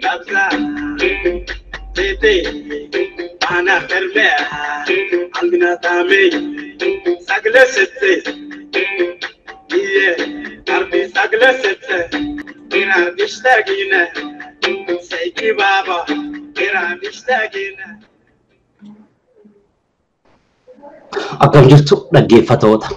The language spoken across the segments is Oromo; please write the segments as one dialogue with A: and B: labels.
A: Kabza tete ana ferme almina tame sagle sette iye arbi sagle sette ira nishtagina seki baba ira nishtagina.
B: Akkam jirtu dhaggeeffattoota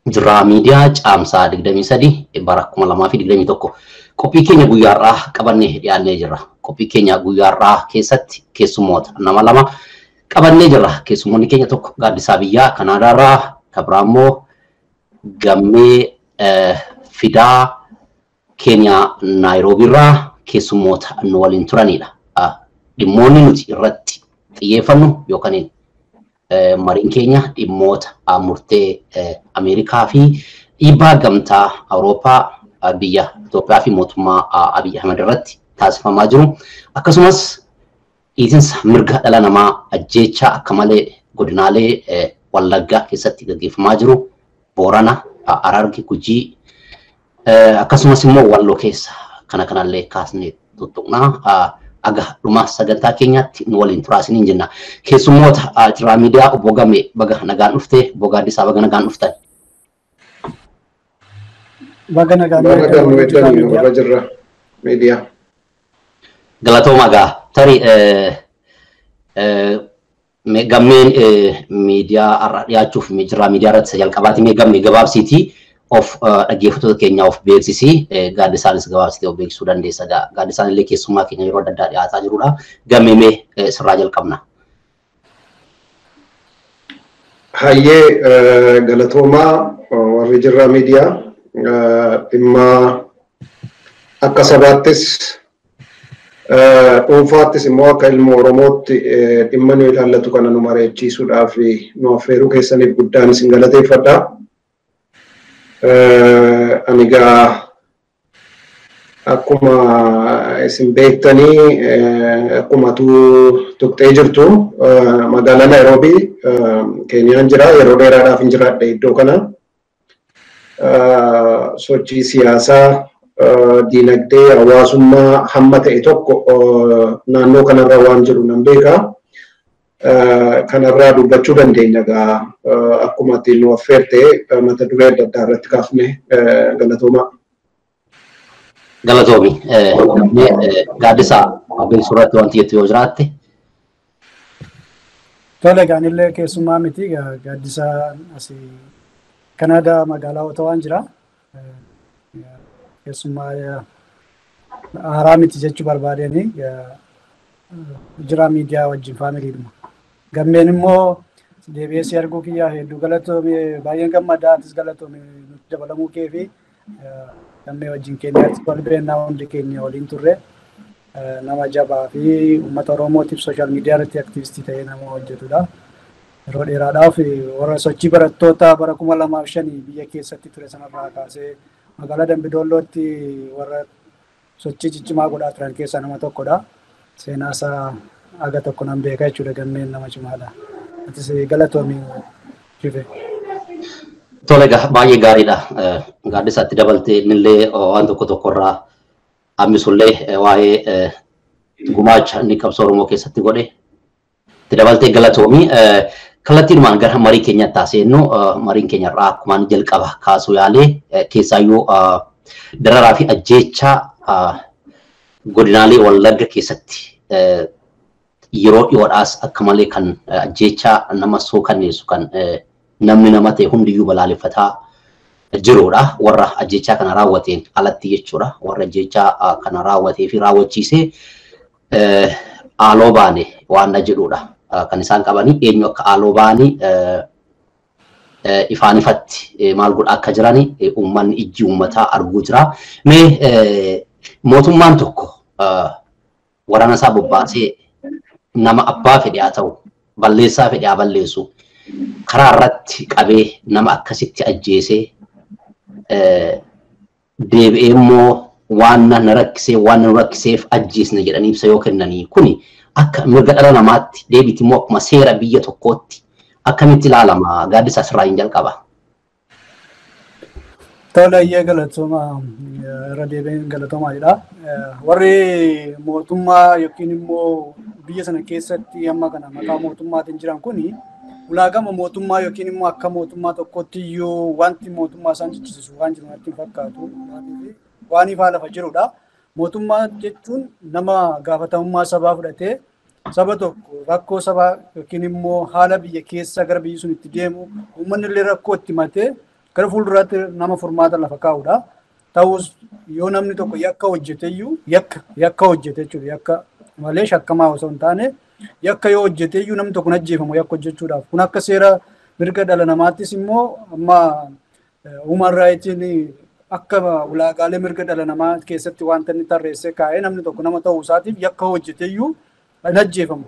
B: Jiraa Miidiyaa Caamsaa 23 bara 2021 qophii keenya guyyaarraa qabannee dhiyaannee jirra. Qophii keenya guyyaarraa keessatti keessummoota nama lama qabannee jirra. Keessummoonni keenya tokko Gaaddisaa Biyyaa Kanaadaarraa, kan biraa immoo Gammee Fidaa Keeniyaa Naayiroobiirraa keessummoota nu waliin turanidha. Dhimmoonni nuti irratti xiyyeeffannu yookaan mariin keenya dhimmoota murtee Ameerikaa fi dhiibbaa gamtaa Awurooppaa biyya Itoophiyaa fi mootummaa Abiy Ahmed irratti taasifamaa jiru. Akkasumas dhiitinsa mirga dhala namaa ajjeechaa akka malee godinaalee Wallaggaa keessatti gaggeeffamaa jiru. Boorana, Hararge, Gujii akkasumas immoo Walloo keessa kana kanallee kaasnee tuttuqnaa. Aga dhuma sagantaa keenyaatti nu waliin turaa isiniin jenna. Keessummoota Jiraa Miidiyaa obbo Gammee baga nagaan dhufte, obbo Gaaddisaa baga nagaan dhuftan.
C: Baga nagaan
D: warra jirra miidiyaa.
B: Galatooma gaa tarii Gammeen miidiyaa har'a dhiyaachuuf Jiraa Miidiyaa irratti isa jalqabaati. Mee Gammee gabaabsiitii of dhaggeeffattoota keenyaa of beeksisi. Gaaddisaanis gabaabsitee of beeksisuu dandeessa. Gaaddisaan illee keessummaa keenya yeroo adda addaa dhiyaataa jirudha. Gammee mee sirraa jalqabna.
D: Hayyee galatoomaa warri Jirraa Miidiyaa dhimma akka sabaattis dhuunfaattis immoo akka ilma Oromootti dhimma nu ilaallatu kana nu mari'achiisuudhaaf nu affeeruu keessaniif guddaan isin galateeffadha. Ani egaa akkuma isin beektanii akkuma tuqxee jirtu magaalaa Naayiroobii Keeniyaan jira. Yeroo dheeraadhaaf hin jiraadhe iddoo kana. Sochii siyaasaa, diinagdee, hawaasummaa hamma ta'e tokko naannoo kanarra waan jiru nan beeka. Kanarraa dubbachuu dandeenya egaa akkuma ittiin nu affeerte mata duree adda addaa irratti kaafne galatoomaa.
B: Galatoomi. Gaaddisaa beeksisuu irratti wanti jettu yoo jiraatte.
C: Tole egaa anillee keessummaa miti Gaaddisaa asii Kanaadaa magaalaa Otawaan jira. Keessummaa haaraa miti jechuu barbaadeni Jiraa Miidiyaa wajjin faamiliidhuma. Gammeen immoo deebi'ee si arguu kiyyaa hedduu galatoome, baay'een gammadaa, atis galatoome nutti dabalamuu kee fi Gammee wajjin Keeniyaatti wal beennaa hundi keenya waliin turre nama jabaa fi uummata Oromootiif sooshaal miidiyaa irratti aktivistii ta'ee nama hojjetudha. Yeroo dheeraadhaaf warra sochii barattoota bara 2005 biyya keessatti ture sanarraa kaasee magaalaa Dambidollootti warra sochii ciccimaa godhaa turan keessaa nama tokkodha. Seenaa isaa aga tokko nan beeka jechuudha. Gammeen nama cimaadha. Atis galatoomi Shife.
B: Tole egaa baay'ee gaariidha. Gaaddisaatti dabaltee innillee waan tokko tokkorraa hambisullee waa'ee gumaacha inni qabsoo Oromoo keessatti godhe itti dabaltee galatoomi. Kallattiinumaan gara marii keenyatti taasisnu mariin keenya irraa akkumaan jalqaba kaasuu yaalee keessaayyuu dararaa fi ajjeechaa godinaalee Wallagga keessatti yeroo dhiyoodhaas akka malee kan ajjeechaa nama sookanneessu kan namni nama ta'e hundiyyuu balaaleffataa jirudha. Warra ajjeechaa kana raawwateen alatti jechuudha. Warra ajjeechaa kana raawwatee fi raawwachiisee haaloo baane waan jedhudha. Kan isaan qabanii eenyu akka haaloo baanii ifaan ifatti maal godhaa akka jirani uummanni ijji uummataa arguu jira. Mee mootummaan tokko waraana isaa bobbaasee nama abbaa fedhe haa ta'u balleessaa fedhe haa balleessu karaa irratti qabee nama akkasitti ajjeesee deebi'ee immoo waan na rakkisee waan nu rakkiseef ajjeesne jedhanii ibsa yoo kennanii kuni akka mirga dhala namaatti deebiti immoo akkuma seera biyya tokkootti akkamitti ilaalama? Gaaddisa asirraa hin jalqaba.
C: Tola iyyee galatooma irra deebiin galatoomaa jedha. Warri mootummaa yookiin immoo biyya sana keessatti amma kana maqaa mootummaatiin jiran kuni ulaagama mootummaa yookiin immoo akka mootummaa tokkotti iyyuu wanti mootummaa isaan jechisiisu waan jiru natti hin fakkaatu. Waan ifaa lafa jirudha. Mootummaa jechuun nama gaafatamummaa sabaa fudhatee saba tokko rakkoo sabaa yookiin immoo haala biyya keessa gara biyyi sun itti deemu uummanni illee rakkoo itti matee gara fuulduraatti nama furmaata lafa kaa'udha. Ta'us yoo namni tokko yakka hojjete iyyuu yakka hojjete jechuudha. Yakka malee shakkamaa osoo hin taane yakka yoo hojjete iyyuu namni tokko hin ajjeefamu yakka hojjechuudhaaf. Kun akka seera mirga dhala namaattis immoo amma human rightiin akka ulaagaalee mirga dhala namaa keessatti wanta inni tarreessee kaa'ee namni tokko nama ta'uu isaatiif yakka hojjete iyyuu hin ajjeefamu.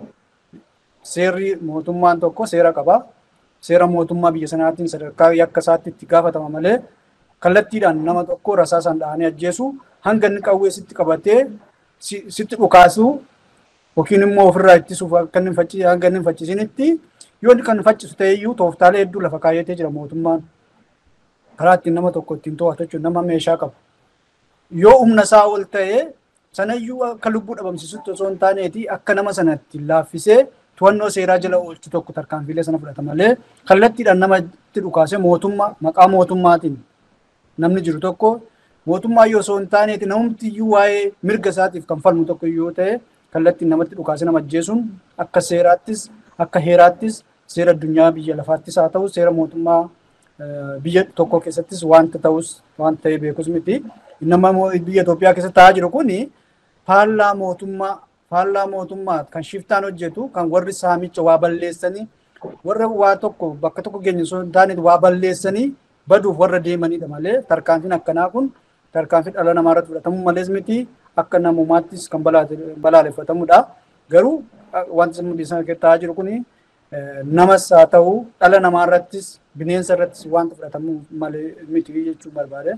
C: Seerri mootummaan tokko seera qaba. Seera mootummaa biyya sanaatiin sadarkaa yakka isaatti itti gaafatama malee kallattiidhaan nama tokko rasaasaan dhahanii ajjeesu hanga inni qawwee sitti qabatee sitti dhukaasu yookiin immoo ofirraa ittisuuf akka inni hanga inni hin faccisiinitti yoo inni kan faccisu ta'e iyyuu tooftaalee hedduu lafa kaayyatee jira mootummaan. Karaa ittiin nama tokko ittiin to'atu jechuun nama meeshaa qabu. Yoo humna isaa ol ta'e sanayyuu akka lubbuu dhabamsiisutti osoo hin taaneeti akka nama sanatti laaffisee to'annoo seeraa jala oolchu tokko tarkaanfiilee sana fudhata malee kallattiidhaan namatti dhukaasee mootummaa maqaa mootummaatiin namni jiru tokko mootummaa yoo osoo hin taaneeti namumti iyyuu waa'ee mirga isaatiif kan falmu tokko yoo ta'e kallattiin namatti dhukaasee nama ajjeesuun akka seeraattis akka heeraattis seera addunyaa biyya lafaattis haa ta'u seera mootummaa biyya tokko keessattis wanta ta'us wanta ta'e beekus miti. Nama biyya Itoophiyaa keessatti ta'aa jiru kuni faallaa mootummaa kan shiftaan hojjetu kan warri saamicha waa balleessanii warra waa tokko bakka tokko geenye osoo hin taane waa balleessanii baduuf warra deemanidha malee tarkaanfiin akkanaa kun tarkaanfii dhala namaa irratti fudhatamuu malees miti akka namummaattis kan balaaleffatamudha. Garuu wanti biyya sana keessatti ta'aa jiru kuni namas haa ta'u dhala namaa irrattis bineensa irrattis wanta fudhatamuu malee miti jechuu barbaade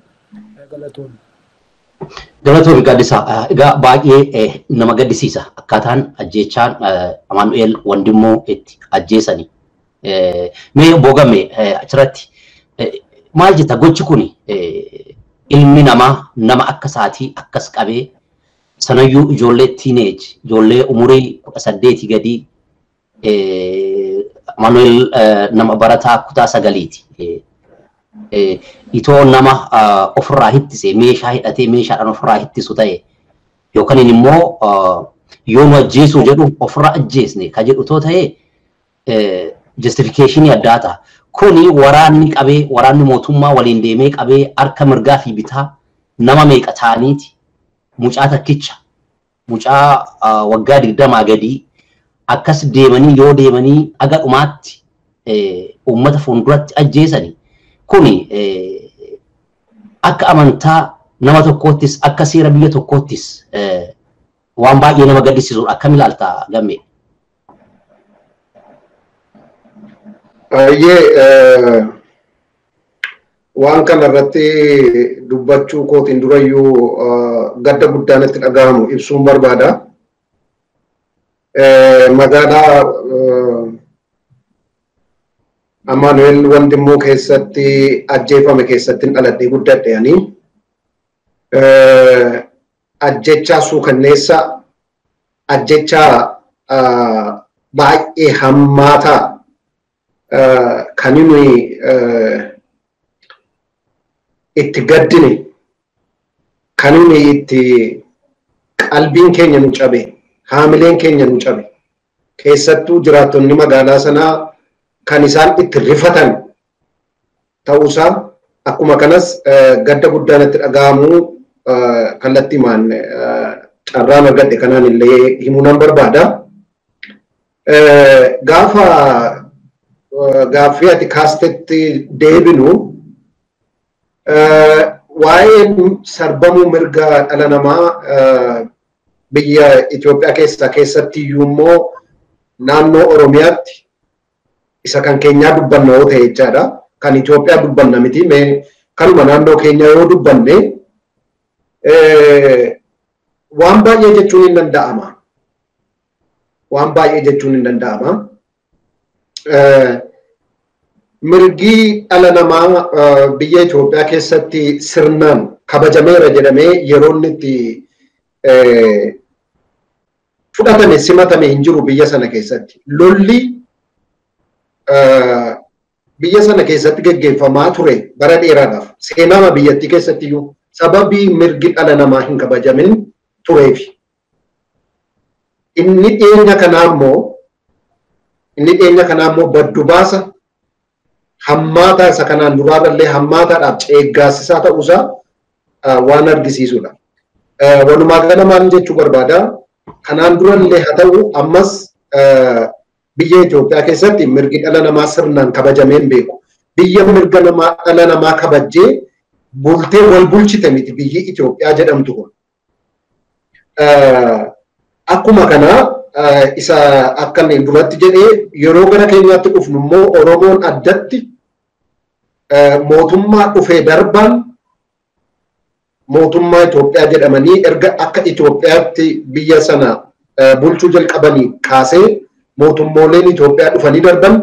C: galatoomne.
B: Galatoomii Gaaddisaa, egaa baay'ee nama gaddisiisa akkaataan ajjeechaan Amaanu'eel Wandimmoo itti ajjeesani. Mee boogame achirratti maal jetta gochi kuni ilmi namaa nama akka isaatii akkas qabee sanayyuu ijoollee teenage ijoollee umurii 18 gadii Amaanu'eel nama barataa kutaa 9ti. Itoo nama ofirraa hittise meeshaa hidhatee meeshaadhaan ofirraa hittisu ta'e yookaan immoo yoo nu ajjeesuu jedhu ofirraa ajjeesne ka jedhu too ta'e justificationii addaa ta'a. Kuni waraanni qabee waraanni mootummaa waliin deemee qabee harka mirgaa fi bitaa nama meeqa ta'aniiti mucaa takkicha mucaa waggaa 20 gadii akkas deemanii yoo deemanii aga dhumaatti uummata fuulduratti ajjeesani. Kuni akka amantaa nama tokkoottis akka seera biyya tokkoottis waan baay'ee nama gaddisiisudha. Akkam ilaalta Gammee?
D: Baay'ee waan kana irratti dubbachuu kootiin durayyuu gadda guddaan itti dhaga'amu ibsuun barbaada. Magaalaa Amaanu'eel Wandimmoo keessatti ajjeefame keessatti dhaladhee guddadhe ani. Ajjechaa suukanneessa, ajjechaa baay'ee hammaataa kan nuyi itti gaddine, kan nuyi itti qalbiin keenya nu cabe, haamileen keenya nu cabe. Keessattuu jiraattonni magaalaa sanaa kan isaan itti rifatan ta'uusaa akkuma kanas gadda guddaan itti dhaga'amu kallattiimaan carraan argadhe kanaan illee himuu nan barbaada. Gaafa gaaffii ati kaastetti deebinu waa'een sarbamuu mirga dhala namaa biyya Itoophiyaa keessatti iyyuu immoo naannoo Oromiyaatti isa kan keenyaa dubbanna yoo ta'e jechaadha. Kan Itoophiyaa dubbanna miti mee kanuma naannoo keenyaa yoo dubbanne waan baay'ee jechuun hin danda'ama. Waan baay'ee jechuun hin danda'ama. Mirgi dhala namaa biyya Itoophiyaa keessatti sirnaan kabajameera jedhamee yeroo inni itti fudhatame simatame hin jiru biyya sana keessatti. Lolli biyya sana keessatti geggeeffamaa ture bara dheeraadhaaf seenaa biyyattii keessatti iyyuu sababii mirgi dhala namaa hin kabajamin tureef. Inni dhiyeenya kanaa immoo baddu baasa hammaataa isa kanaan duraarrallee hammaataadhaaf ceeggaasisaa ta'uusaa waan argisiisudha. Walumaa gala maal jechuu barbaada? Kanaan durallee haa ta'u ammas biyya Itoophiyaa keessatti mirgi dhala namaa sirnaan kabajamee hin beeku. Biyya mirga dhala namaa kabajjee bultee wal bulchite miti biyyi Itoophiyaa jedhamtu kun. Akkuma kana isa akka inni duratti jedhee yeroo gara keenyaatti dhufnu immoo Oromoon addatti mootummaa dhufee darbaan mootummaa Itoophiyaa jedhamanii erga akka Itoophiyaatti biyya sana bulchuu jalqabanii kaasee mootummooleen Itoophiyaa dhufanii darban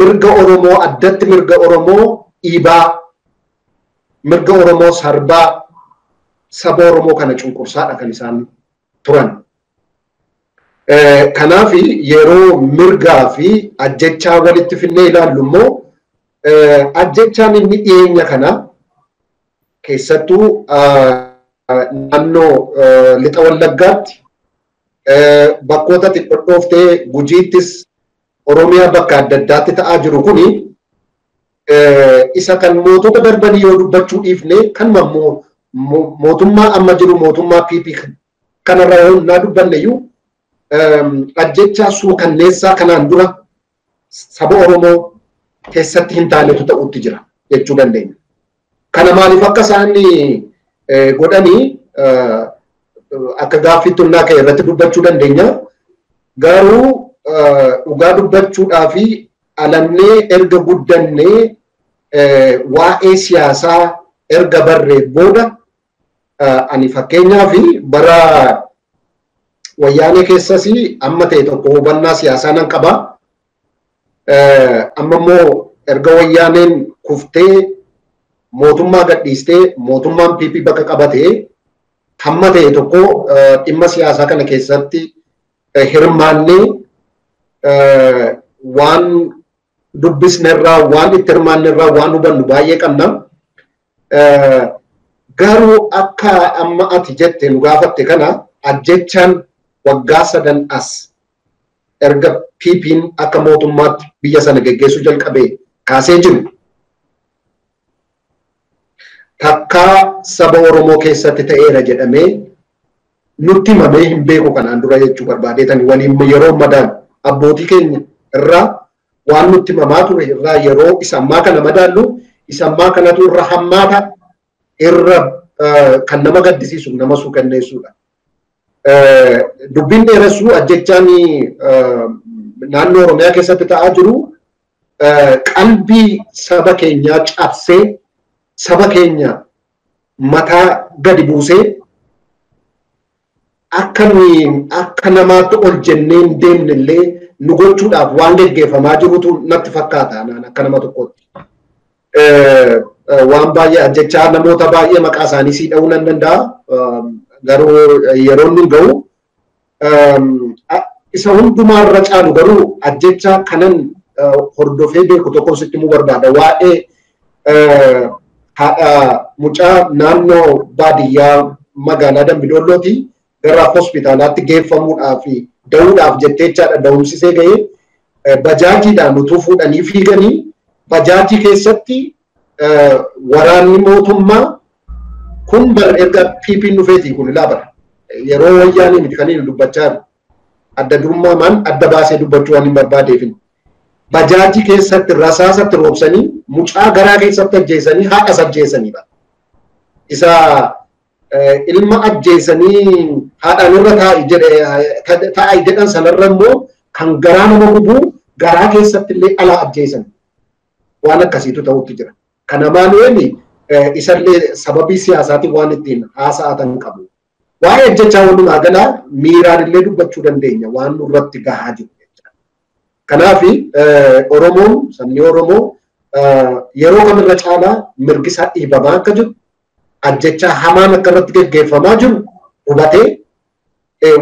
D: mirga Oromoo addatti mirga Oromoo dhiibaa, mirga Oromoo sarbaa, saba Oromoo kana cunqursaadha kan isaan turan. Kanaaf yeroo mirgaa fi ajjechaa walitti finnee ilaallu immoo ajjechaan inni dhiyeenya kana keessattuu naannoo lixa Wallaggaatti bakkoota xixiqqooftee Gujiittis Oromiyaa bakka adda addaatti ta'aa jiru kuni isa kan mootota darbanii yoo dubbachuu dhiifne kan mootummaa amma jiru mootummaa PP kanarraa yoo naa dubbanne iyyuu ajjechaa suukanneessaa kanaan dura saba Oromoo keessatti hin taanetu ta'utti jira jechuu dandeenya. Kana maaliif akka isaan godhanii akka gaaffiitti humnaa ka'e irratti dubbachuu dandeenya. Garuu dhugaa dubbachuudhaa fi alannee erga guddannee waa'ee siyaasaa erga barree booda ani fakkeenyaa fi bara wayyaanee keessas amma ta'e tokko hubannaa siyaasaa nan qaba. Amma immoo erga wayyaaneen kuftee mootummaa gadhiistee mootummaan PP bakka qabatee hamma ta'e tokko dhimma siyaasaa kana keessatti hirmaannee waan dubbisnerraa waan itti hirmaannerraa waan hubannu baay'ee qabna. Garuu akka amma ati jette nu gaafatte kana ajjechaan waggaa sadan as erga PP'n akka mootummaatti biyya sana geggeessuu jalqabee kaasee jiru. Takkaa saba Oromoo keessatti ta'eera jedhamee nutti himamee hin beeku kanaan dura jechuu barbaadeetani waliin yeroo madaalu abbootii keenya irraa waan nutti himamaa ture irraa yeroo isa ammaa kana madaallu isa ammaa kanatu irra hammaata irra kan nama gaddisiisu nama suukanneessuudha. Dubbiin dheeressuu ajjechaan naannoo Oromiyaa keessatti ta'aa jiru qalbii saba keenyaa cabsee saba keenya mataa gadi buusee akka namaatti ol jennee hin deemne illee nu gochuudhaaf waan geggeeffamaa jirutu natti fakkaata akka nama tokkootti. Waan baay'ee ajjechaa namoota baay'ee maqaa isaanii sii dha'uu nan danda'a. Garuu yeroo inni ga'u isa hundumaarra caalu garuu ajjechaa kanan hordofee beeku tokko sitti himuu barbaada. Waa'ee haadha mucaa naannoo baadiyyaa magaalaa Dambidoollooti gara hospitaalaatti geeffamuudhaaf da'uudhaaf jetteechaadha da'umsisee ga'ee bajaajiidhaan utuu fuudhanii fiiganii bajaajii keessatti waraanni mootummaa kun bar erga PP'n dhufeetii kun ilaa bara yeroo wayyaanii miti kan inni dubbachaa jiru adda durummaa adda baasee dubbachuu waan hin barbaadeefin. Bajaajii keessatti rasaasatti roobsanii mucaa garaa keessatti ajjeesanii haadhas ajjeesaniidha. Isa ilma ajjeesanii haadhaan irra taa'i jedhan sanarra immoo kan garaa nama gubuu garaa keessatti illee alaa ajjeesan waan akkasiitu ta'utti jira. Kana maanu'eel isallee sababii siyaasaatiin waan ittiin haasa'atan qabu. Waa'ee ajjechaa walumaa galaa miiraan illee dubbachuu dandeenya waan nurratti gahaa jiru. Kanaaf Oromoon, sabni Oromoo yeroo kamirra caalaa mirgi isaa dhiibamaa akka jiru, ajjechaa hamaan akka irratti geggeeffamaa jiru hubatee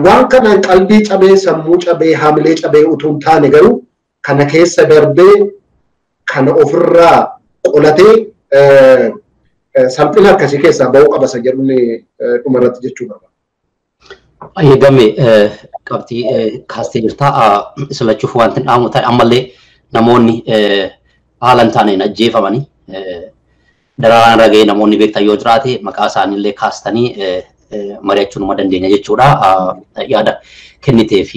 D: waan kanaan qalbii cabee, sammuu cabee, haamilee cabee utuu hin taane garuu kana keessa darbee kana ofirraa qolatee salphina akkasii keessaa ba'uu qaba isa jedhuun dhumarratti jechuu barbaada.
B: Baay'ee Gammee, qabxii kaastee jirta. Isa lachuuf wanti dhaamu ta'e ammallee namoonni haala hin taaneen ajjeefamanii dararaan irra ga'ee namoonni beektan yoo jiraate maqaa isaaniillee kaastanii mari'achuu numa dandeenya jechuudha. Yaada kenniteef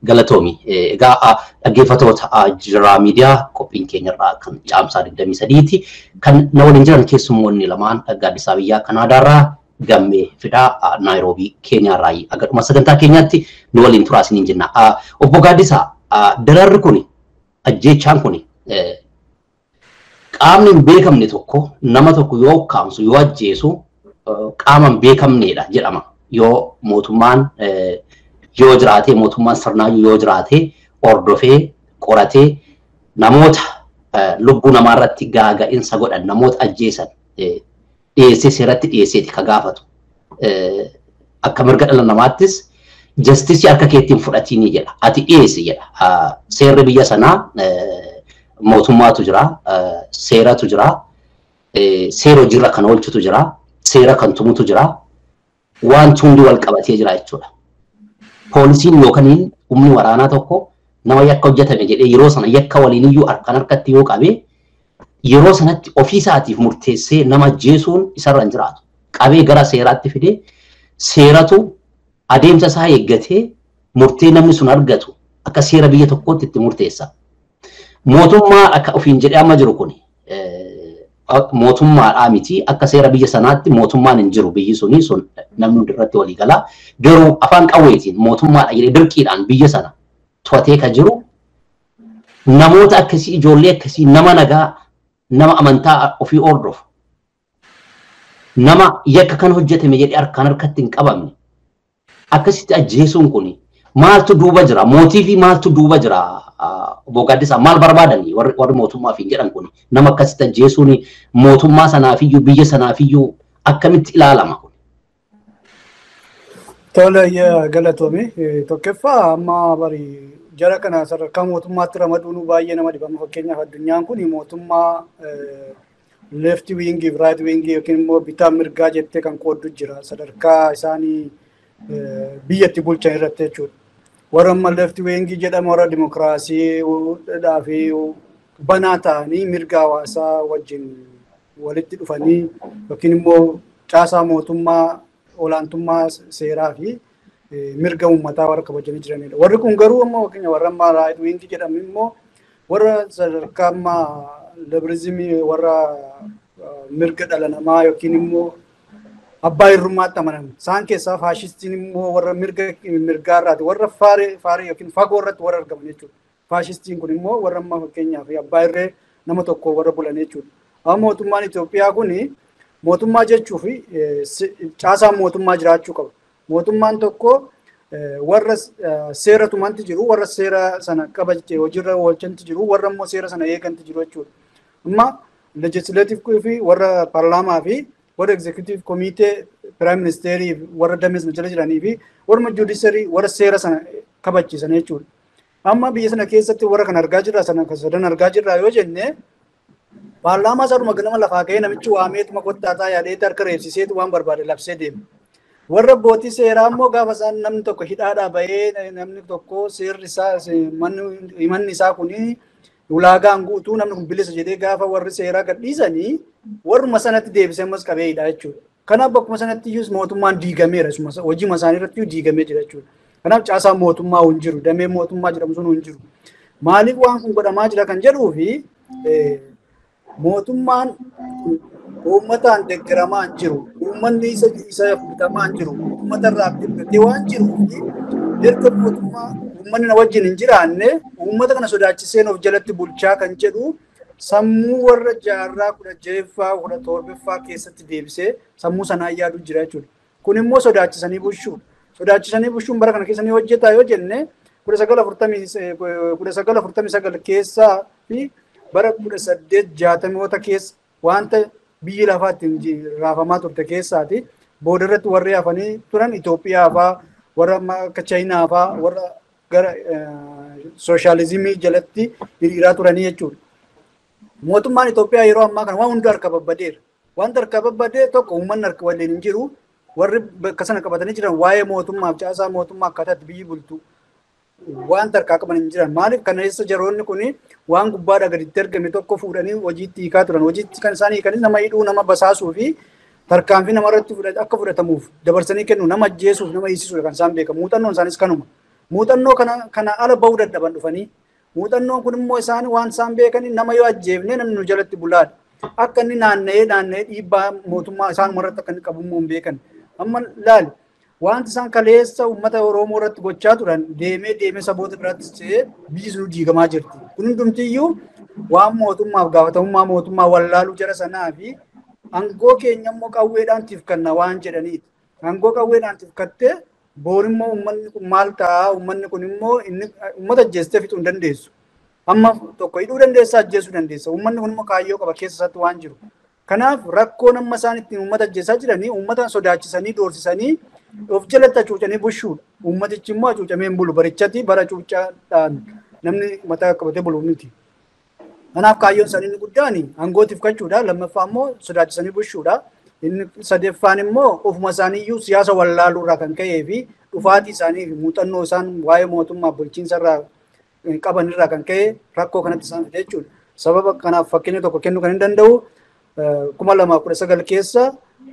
B: galatoomi. Egaa dhaggeeffatoota Jiraa Miidiyaa, qophiin keenyarraa kan Caamsaa 23ti. Kan na waliin jiran keessummoonni lamaan Gaaddisaa Biyyaa Kanaadaarraa, Gammee Fidhaa Naayiroobii Keeniyaarraa. Agadhuma sagantaa keenyaatti nu waliin turaa isiniin jenna. Obbo Gaaddisaa, dararri kun, ajjeechaan kun, qaamni hin beekamne tokko nama tokko yoo ukkaamsu, yoo ajjeesu, qaama hin beekamnedha jedhama. Yoo mootummaan yoo jiraate, mootummaan sirnaayyuu yoo jiraate, hordofee qoratee namoota lubbuu namaarratti gaaga'insa godhan, namoota ajjeesan dhiyeessee, seeratti dhiyeesseeti ka gaafatu. Akka mirga dhala namaattis justice harka keettiin fudhatiini jedha. Ati dhiyeessi jedha. Seerri biyya sanaa, mootummaatu jira, seeratu jira, seera hojiirra kan oolchutu jira, seera kan tumutu jira. Wanti hundi wal qabatee jira jechuudha. Poolisiin yookaan humni waraanaa tokko nama yakka hojjetame jedhee yeroo sana yakka waliin iyyuu harkaan harkatti yoo qabe, yeroo sanatti ofii isaatiif murteessee nama ajjeesuun isarra hin jiraatu. Qabee gara seeraatti fidee seeratu adeemsa isaa eeggatee murtee namni sun argatu akka seera biyya tokkootti itti murteessa. Mootummaa akka ofiin jedhee amma jiru kun mootummaadhaa miti. Akka seera biyya sanaatti mootummaan hin jiru biyyi suni, sun namni hundi irratti walii gala. Garuu afaan qawweetiin mootummaadha jedhee dirqiidhaan biyya sana to'atee ka jiru namoota akkasii, ijoollee akkasii, nama nagaa, nama amantaa ofii hordofu, nama yakka kan hojjetame jedhee harkaan harkatti hin qabamne akkasitti ajjeesuun kun maaltu duuba jira? Mootii fi maaltu duuba jira? Obbo Gaaddisaa, maal barbaadanii warri mootummaa fi jedhan kun? Nama akkasitti ajjeesuun mootummaa sanaafiyyuu biyya sanaafiyyuu akkamitti ilaalama kun?
C: Tole, galatoome. Tokkoffaa, amma bari jara kana sadarkaa mootummaatti ramaduun baay'ee nama dhibama. Fakkeenyaaf addunyaan kun mootummaa left wing fi right wing yookiin immoo bitaa mirgaa jettee kan qooddu jira. Sadarkaa isaanii biyyatti bulchan irratti jechuudha. Warra amma left wing jedhamu warra dimokiraasii fi banaa ta'anii mirga hawaasaa wajjin walitti dhufanii yookiin immoo caasaa mootummaa, olaantummaa seeraa fi mirga uummataa warra kabajanii jiranidha. Warri kun garuu ammoo fakkeenya warra amma right wing jedhamu immoo warra sadarkaa amma liberalismii, warra mirga dhala namaa yookiin immoo abbaa irrummaatti amanan. Isaan keessaa faashistiin immoo warra mirga mirgaarraati, warra faaree faaree yookiin fagoo irratti warra argaman jechuudha. Faashistiin kun immoo warra amma fakkeenyaaf abbaa irree nama tokko warra bulan jechuudha. Amma mootummaan Itoophiyaa kun mootummaa jechuu fi caasaan mootummaa jiraachuu qaba. Mootummaan tokko warra seera tumanti jiru, warra seera sana kabaje hojiirra oolchanti jiru, warra immoo seera sana eeganti jiru jechuudha. Amma legislative fi warra paarlaamaa fi warra executive committee, prime ministerii, warra damee sana jala jiranii fi warra judiciary, warra seera sana kabachiisan jechuudha. Amma biyya sana keessatti warra kan argaa jirra, sana sadan argaa jirra yoo jenne, paarlaamaa isaadhuma ganama lafaa ka'ee namichi waameetuma kottaataa yaadeetti harka reebsiseetu waan barbaade labsee deema. Warra abbootii seeraa immoo gaafa isaan namni tokko hidhaadhaa bahee, namni tokko seerri isaa, himanni isaa kuni ulaagaan guutuu, namni kun bilisa jedhee gaafa warri seeraa gadhiisanii, warruma sanatti deebisee ammas qabee hidhaa jechuudha. Kanaaf bakkuma sanatti iyyuu mootummaan diigameera, hojii isaanii irratti diigamee jira jechuudha. Kanaaf caasaan mootummaa hin jiru, damee mootummaa jedhamu sun hin jiru. Maaliif waan kun godhamaa jira kan jedhuu fi mootummaan uummataan deeggaramaa hin jiru, uummanni isa bitamaa hin jiru, uummata irraa dhibbatee waan jiruuf, erga mootummaa uummanni na wajjin hin jiraanne uummata kana sodaachiseen of jalatti bulchaa kan jedhu sammuu warra jaarraa 16ffaa, 17ffaa keessatti deebisee sammuu sanaan yaadu jira jechuudha. Kun immoo sodaachisanii bulchuudha. Sodaachisanii bulchuun bara kana keessa ni hojjetaa yoo jenne, 1949 keessaa fi bara 1860moota keessa wanta biyyi lafaa ittiin raafamaa turte keessaati. Booda irratti warri hafanii turan Itoophiyaa fa'aa, warra akka Chaayinaa fa'aa, warra gara sooshaalizimii jalatti hiriiraa turanii jechuudha. Mootummaan Itoophiyaa yeroo ammaa kana waan hunda harka babbadeera. Wanta harka babbadee tokko uummanni harka waliin hin jiru. Warri bakka sana qabatanii jiran waa'ee mootummaaf caasaa mootummaa akkaataa itti biyyi bultu wanta harkaa qaban hin jiran. Maaliif kana keessa jaroonni kun waan gubbaadhaa gaditti argame tokko fuudhanii hojiitti hiikaa turan. Hojiitti kan isaan hiikanis nama hidhuu, nama basaasuu fi tarkaanfii namarratti akka fudhatamuuf dabarsanii kennu, nama ajjeesuuf, nama hiisisuudha kan isaan beekan. Muuxannoon isaanis kanuma. Muuxannoo kana ala bahuu dadhaban dhufanii. Muuxannoon kun immoo isaan waan isaan beekanii nama yoo ajjeefne namni nu jalatti bulaadha. Akka inni naanna'ee dhiibbaa mootummaa isaanuma irratti akka inni qabummoo hin beekan. Amma laali wanti isaan kaleessa uummata Oromoo irratti gochaa turan deemee deemee saboota biraattis ta'ee biyyi sun diigamaa jirti. Kun hundumtiyyuu waan mootummaaf gaafatamummaa mootummaa wallaaluu jara sanaa fi aangoo keenya immoo qawweedhaan tifkanna waan jedhaniiti. Aangoo qawweedhaan tifkattee boor immoo uummanni kun maal ta'a? Uummanni kun immoo inni uummata ajjeestee fixuu hin dandeessu. Amma tokko hidhuu dandeessa, ajjeesuu dandeessa. Uummanni kun immoo kaayyoo qaba keessa isaatti waan jiru. Kanaaf rakkoon amma isaan ittiin uummata ajjeesaa jiranii uummata sodaachisanii doorsisanii of jalatti hacuucanii bushuudha. Uummatichi immoo hacuucamee hin bulu. Barichatti bara hacuucaadhaan namni mataa qabatee bulu miti. Kanaaf kaayyoon isaanii inni guddaan aangoo tifkachuudha. Lammaffaa immoo sodaachisanii bushuudha. Inni sadaffaan immoo ofuma isaaniiyyuu siyaasa wallaaluu irraa kan ka'ee fi dhufaatii isaanii fi muuxannoo isaan waa'ee mootummaa bulchiinsa irraa qaban irraa kan ka'e rakkoo kanatti isaan fide jechuudha. Sababa kanaaf fakkeenya tokko kennuu kan hin danda'u 2019 keessa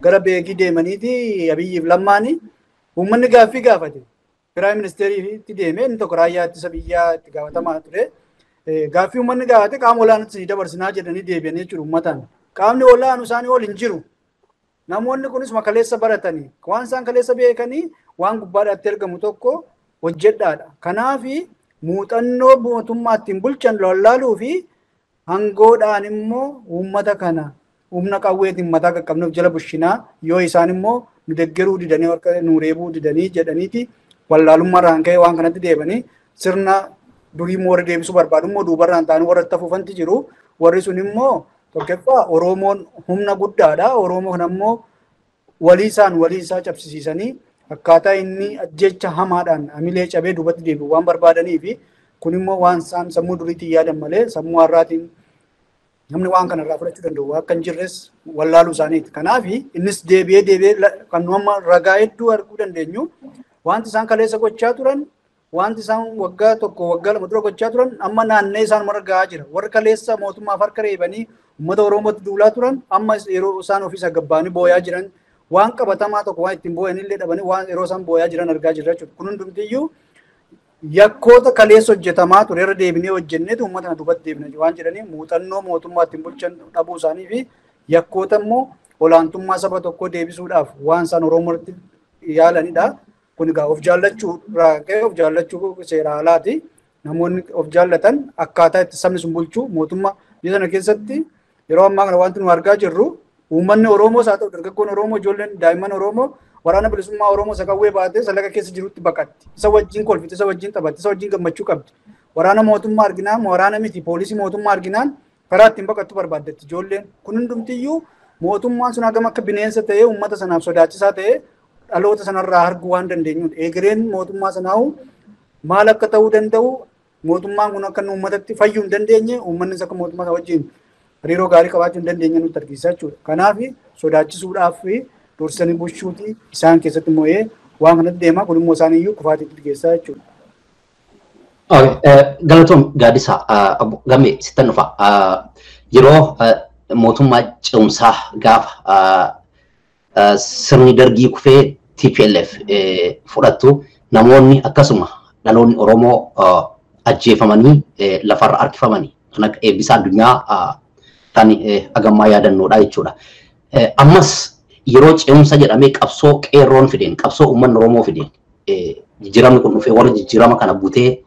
C: gara beekii deemaniiti Abiyyiif Lammaani uummanni gaaffii gaafate. Piraayim ministeeriitti deemee inni tokko raayyaa ittisa biyyaa itti gaafatamaa ture. Gaaffii uummanni gaafate qaama olaanaatti dabarsinaa jedhanii deebi'an jechuudha uummataan. Qaamni olaanu isaanii ol hin jiru. Namoonni kunis kaleessa baratanii waan isaan kaleessa beekanii waan gubbaadhaatti argamu tokko hojjedhaadha. Kanaaf muuxannoo mootummaa ittiin bulchan lallaaluu fi hangoodhaan immoo uummata kana humna qawweetiin mataa qaqqabnuuf jala bushinaa yoo isaan immoo nu deggeruu didanii harka nu reebuu didanii jedhaniiti wallaalummaarraan ka'ee waan kanatti deebanii sirna durii immoo warri deebisuu barbaadu immoo duubarraan ta'anii warra itti afuufanti jiru. Warri sun immoo tokkoffaa Oromoon humna guddaadha. Oromoo kana immoo walii isaa cabsisiisanii akkaataa inni ajjecha hamaadhaan hamilee cabee duubatti deebi'u waan barbaadanii fi kun immoo waan isaan sammuu duriitiin yaadan malee sammuu har'aatiin namni waan kanarraa fudhachuu danda'u akka hin jirres wallaaluu isaaniiti. Kanaaf innis deebi'ee deebi'ee kan nu amma ragaa hedduu arguu dandeenyu wanti isaan kaleessa gochaa turan wanti isaan waggaa tokko waggaa lama dura gochaa turan amma naannee isaan marga gahaa jira. Warri kaleessa mootummaaf harka reebanii uummata Oromootti duulaa turan amma yeroo isaan ofiisa gabbaanii booyaa jiran waan qabatamaa tokko waan ittiin booyan illee dhabanii waan yeroo isaan booyaa jiran argaa jirra jechuudha. Kun hundumtiyyuu yakkoota kaleessa hojjetamaa ture irra deebinee hojjenneetu uummata kana duubatti deebina waan jedhanii muuxannoo mootummaa ittiin bulchan dhabuu isaanii fi yakkoota immoo olaantummaa saba tokkoo deebisuudhaaf waan isaan Oromootti yaalanidha. Kun egaa of jaallachuu irraa ka'e of jaallachuu seera alaati. Namoonni of jaallatan akkaataa itti sabni sun bulchu mootummaa biyya sana keessatti yeroo ammaa kana wanti nu argaa jirru uummanni Oromoos haa ta'u dargaggoon Oromoo ijoolleen daa'imman Oromoo waraana bilisummaa Oromoo isa qawwee baatee salaqa keessa jirutti baqatti. Isa wajjin kolfiti, isa wajjin taphatti, isa wajjin gammachuu qabdi. Waraana mootummaa arginaan, waraana miti poolisii mootummaa arginaan karaa ittiin baqattu barbaaddatti ijoolleen. Kun hundumtiyyuu mootummaan sun hagam akka bineensa ta'ee uummata sanaaf sodaachisaa ta'ee dhaloota sanarraa arguu waan dandeenyudha. Egereen mootummaa sanaa maal akka ta'uu danda'u mootummaan kun akka uummatatti fayyuu hin dandeenye uummannis akka mootummaa sana wajjin hariiroo gaarii qabaachuu hin dandeenye nutti argisiisa jechuudha. Kanaaf sodaachisuudhaaf dursanii bulchuuti isaan keessatti moo'ee waan kanatti deemaa kun immoo isaan iyyuu kufaatiitti geessaa jechuudha.
B: Galatoom Gaaddisaa Gammee sittan dhufa. Yeroo mootummaa ce'umsaa gaafa sirni dargii kufee TPLF fudhattu namoonni akkasuma dhaloonni Oromoo ajjeefamanii lafarra harkifamanii kan akka Eebbisaa Addunyaa kan hagammaa yaadannoodha jechuudha. Ammas yeroo ce'umsa jedhamee qabsoo qeerroon fideen qabsoo uummanni Oromoo fideen jijjiiramni kun dhufee warra jijjiirama kana butee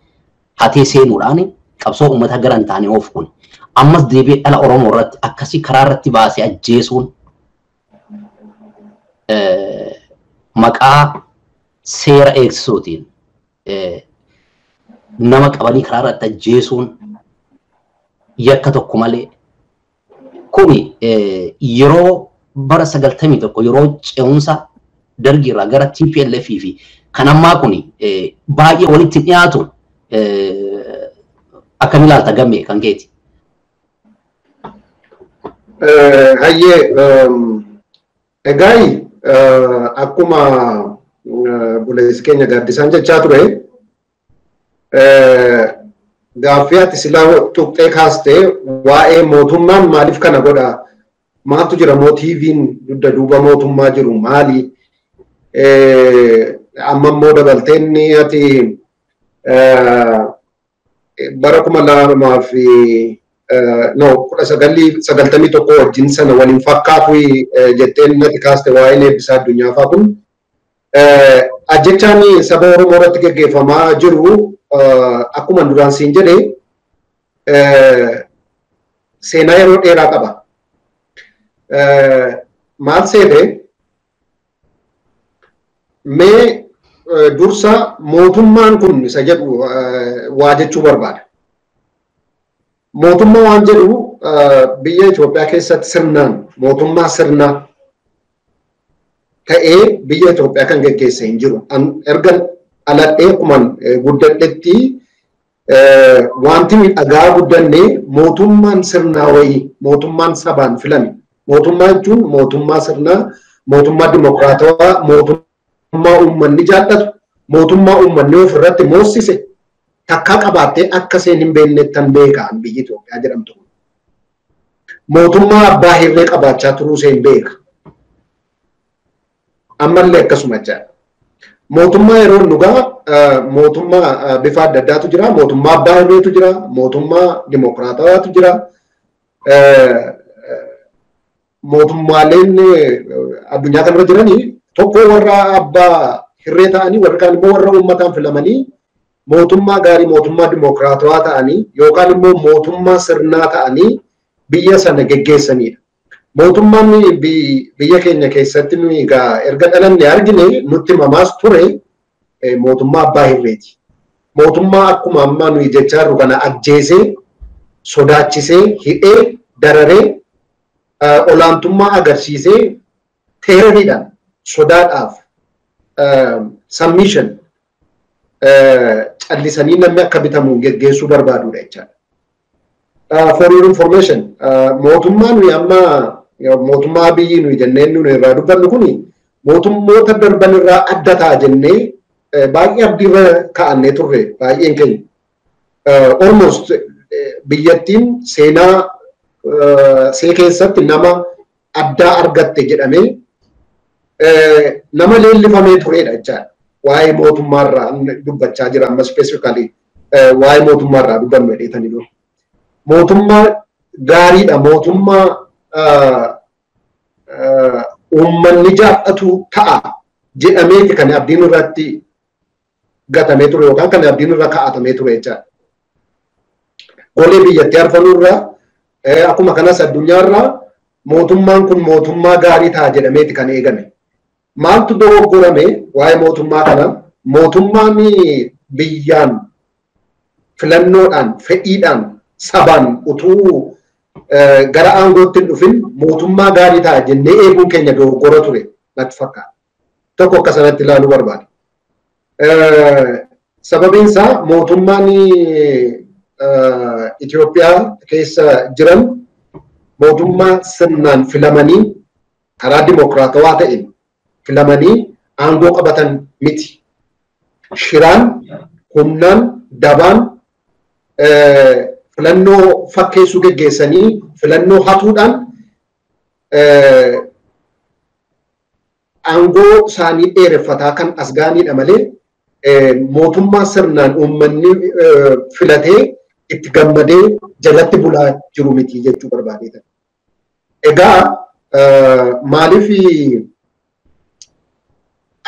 B: hatee seenuudhaan qabsoo uummata gara hin taane oofu kun ammas deebi'ee dhala Oromoo irratti akkasii karaa irratti baasee ajjeesuun maqaa seera eegsisuutiin Nama qabanii karaa irratti ajjeesuun yakka tokko malee kuni yeroo bara 91 yeroo ce'umsa dargiirraa gara TPLF fi kan ammaa kuni baay'ee walitti dhiyaatu akkam ilaalta Gammee kan keeti?
D: Hayyee, egaa akkuma buleessi keenya Gaaddisaan jechaa ture, gaaffii ati silaa tuqxee kaastee waa'ee mootummaan maaliif kana godha, maaltu jira, motiiviin dugda duuba mootummaa jiru maali, amma immoo dabalteen ati bara 2091 wajjin sana waliin fakkaatu jetteen natti kaaste waa'een Eebbisaa Addunyaa fa'aa kun, ajjechaan saba Oromoo irratti gaggeeffamaa jiru akkuma duraan siin jedhe seenaa yeroo dheeraa qaba. Maal seete, mee dursa mootummaan kun isa jedhu waa jechuu barbaada. Mootummaa waan jedhu biyya Itoophiyaa keessatti sirnaan mootummaa sirnaa ta'ee biyya Itoophiyaa kan geggeesse hin jiru. Erga dhaladhee akkuman guddadhetti wanti dhagaa guddanne mootummaan sirnaa wayii, mootummaan sabaan filame. Mootummaa jechuun mootummaa sirnaa, mootummaa dimokiraatawaa, mootummaa uummanni jaallatu, mootummaa uummanni ofirratti moossise takkaa qabaattee akka seen hin beeknettan beekaan biyyi Itoophiyaa jedhamtu. Mootummaa abbaa hirree qabaachaa turuu seen beeka. Ammallee akkasuma jechaadha. Mootummaa yeroo dhugaa mootummaa bifa adda addaatu jira. Mootummaa abbaa hirreetu jira. Mootummaa dimokiraatawaatu jira. Mootummaaleen addunyaa kanarra jiranii tokko warra abbaa hirree ta'anii, warri kaan immoo warra uummataan filamanii mootummaa gaarii, mootummaa dimokiraatawaa ta'anii yookaan immoo mootummaa sirnaa ta'anii biyya sana geggeessanidha. Mootummaan biyya keenya keessatti nuyi egaa erga dhalanne argine nutti mamaas ture mootummaa abbaa hirreeti. Mootummaa akkuma ammaa nuyi jechaa jirru kana ajjeesee, sodaachisee, hidhee, dararee, olaantummaa agarsiisee terroriidhaan, sodaadhaaf submission callisanii namni akka bitamu geggeessuu barbaadudha jechaadha. For your information, mootummaa nuyi amma mootummaa Abiyyi nuyi jennee nuyi irraa dubbannu kuni mootummoota darban irraa adda ta'a jennee baay'ee abdiirra kaa'annee turre baay'een keenya. Almost biyyattiin seenaa see keessatti nama addaa argatte jedhamee nama leellifamee turedha jechaadha. Waa'ee mootummaarraa dubbachaa jira amma, specifically waa'ee mootummaarraa dubbannu jedheetanii dura. Mootummaa gaariidha, mootummaa uummanni jaallatu ta'a jedhameeti kan abdiin irratti gatamee ture yookaan kan abdiin irra kaa'atamee ture jechaadha. Golee biyyattii arfanuu irraa akkuma kanas addunyaarraa mootummaan kun mootummaa gaarii ta'a jedhameeti kan eegame. Maaltu dogoggorame waa'ee mootummaa kana? Mootummaan biyyaan filannoodhaan, fedhiidhaan, sabaan utuu gara aangootti hin dhufin mootummaa gaarii ta'a jennee eeguun keenya dogoggora ture natti fakkaata. Tokko akka sanatti ilaaluu barbaada. Sababiin isaa mootummaan Itoophiyaa keessa jiran mootummaa sirnaan filamanii karaa dimokiraatawaa ta'een filamanii aangoo qabatan miti. Shiraan, humnaan, dabaan filannoo fakkeessuu geggeessanii filannoo hatuudhaan aangoo isaanii dheereffataa kan as ga'anidha malee mootummaa sirnaan uummanni filatee itti gammadee jalatti bulaa jiru miti jechuu barbaadeetan. Egaa maaliif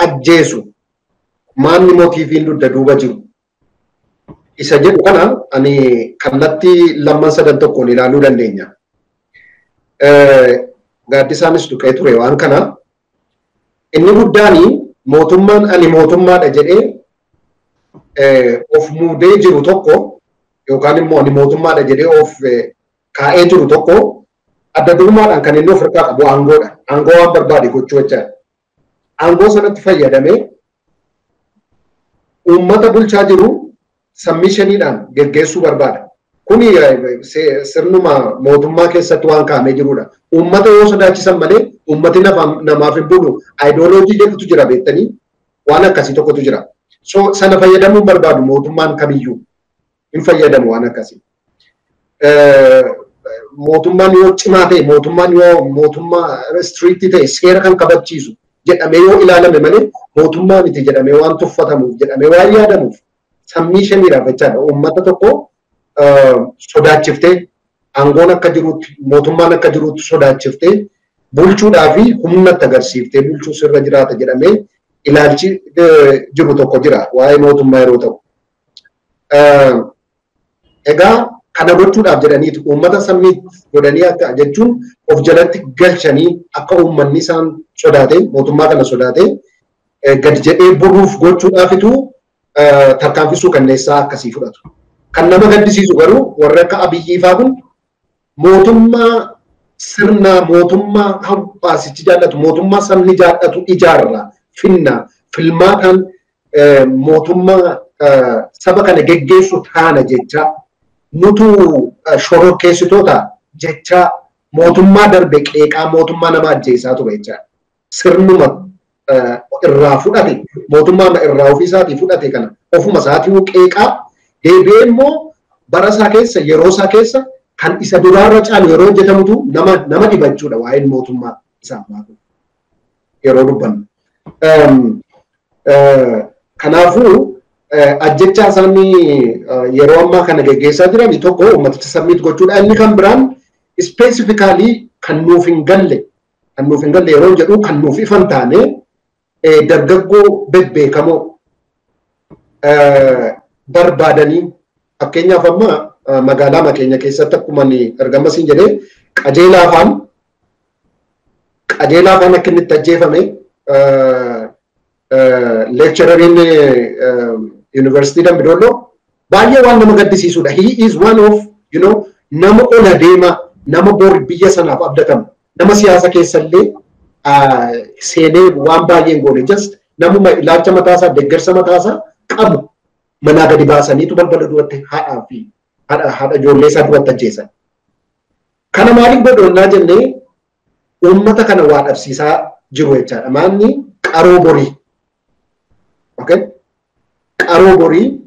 D: ajjeesu, maanni motiiviin dugda duuba jiru isa jedhu kana ani kallattii lamman sadan tokkoon ilaaluu dandeenya. Gaaddisaanis tuqee ture waan kana. Inni guddaan mootummaan ani mootummaadha jedhee of muudee jiru tokko yookaan immoo ani mootummaadha jedhee of kaa'ee jiru tokko adda durummaadhaan kan inni of harkaa qabu aangoodha. Aangoo waan barbaade gochuu jechaadha. Aangoo sanatti fayyadamee uummata bulchaa jiru submissioniidhaan geggeessuu barbaada. Kuni sirnuma mootummaa keessatti waan kaa'amee jirudha. Uummata yoo sodaachisan malee uummati namaaf hin bulu. Ayidooloojii jedhutu jira beektanii waan akkasii tokkotu jira. So sana fayyadamuu barbaadu mootummaan kamiyyuu hin fayyadamu waan akkasii. Mootummaan yoo cimaa ta'e, mootummaan yoo mootummaa strict ta'e, seera kan kabachiisu jedhamee yoo ilaalame malee mootummaa miti jedhamee waan tuffatamuuf, jedhamee waan yaadamuuf submissioniidhaaf jechaadha. Uummata tokko sodaachiftee, aangoon akka jirutti, mootummaan akka jirutti sodaachiftee bulchuudhaa fi humnatti agarsiiftee bulchuu sirra jiraata jedhamee ilaalchi jiru tokko jira waa'ee mootummaa yeroo ta'u. Egaa kana gochuudhaaf jedhaniitu uummata submit godhanii akka jechuun of jalatti galchanii akka uummanni isaan sodaate, mootummaa kana sodaate gad jedhee buluuf gochuudhaafitu tarkaanfii suukanneessaa akkasii fudhatu. Kan nama gaddisiisu garuu warri akka Abiyyii fa'aa kun mootummaa sirna mootummaa hawaasichi jaallatu, mootummaa sabni jaallatu ijaarra finna, filmaataan mootummaa saba kana geggeessu taana jecha, nutu shororkeessitoota jecha mootummaa darbe qeeqaa mootummaa nama ajjeesaa ture jechaadha. Sirnuma irraa fudhate, mootummaa irraa ofiisaatii fudhate kana ofuma isaatii qeeqaa deebi'ee immoo bara isaa keessa, yeroo isaa keessa kan isa duraarra caalu yeroo hojjetamutu nama dhibachuudha waa'een mootummaa isaa ammaa kun yeroo dubbannu. Kanaafuu ajjechaa isaanii yeroo ammaa kana geggeessaa jiran tokko uummaticha submit gochuudha. Inni kan biraan specifically kan nuuf hin galle yeroo jedhu, kan nuuf ifan taane, dargaggoo bebbeekamoo barbaadanii, fakkeenyaaf amma magaalaa keenya keessatti akkuma ani ergamasiin jedhee Qajeelaa afaan akka inni itti ajjeefame, lectureriin Yuunivarsiitii Dambidolloo, baay'ee waan nama gaddisiisudha. He is one of nama ola deema, nama bor biyya sanaaf abdatamu, nama siyaasa keessallee seenee waan baay'een goone, just namuma ilaalcha mataasaa, deeggarsa mataasaa qabu manaa gadi baasaniitu balbala duratti haadhaa fi haadha ijoollee isaa duratti ajjeesan. Kana maaliif godhonnaa jennee uummata kana waa dhabsiisaa jiru jechaadha. Maanni qaroo borii. Okay? Qaroo borii,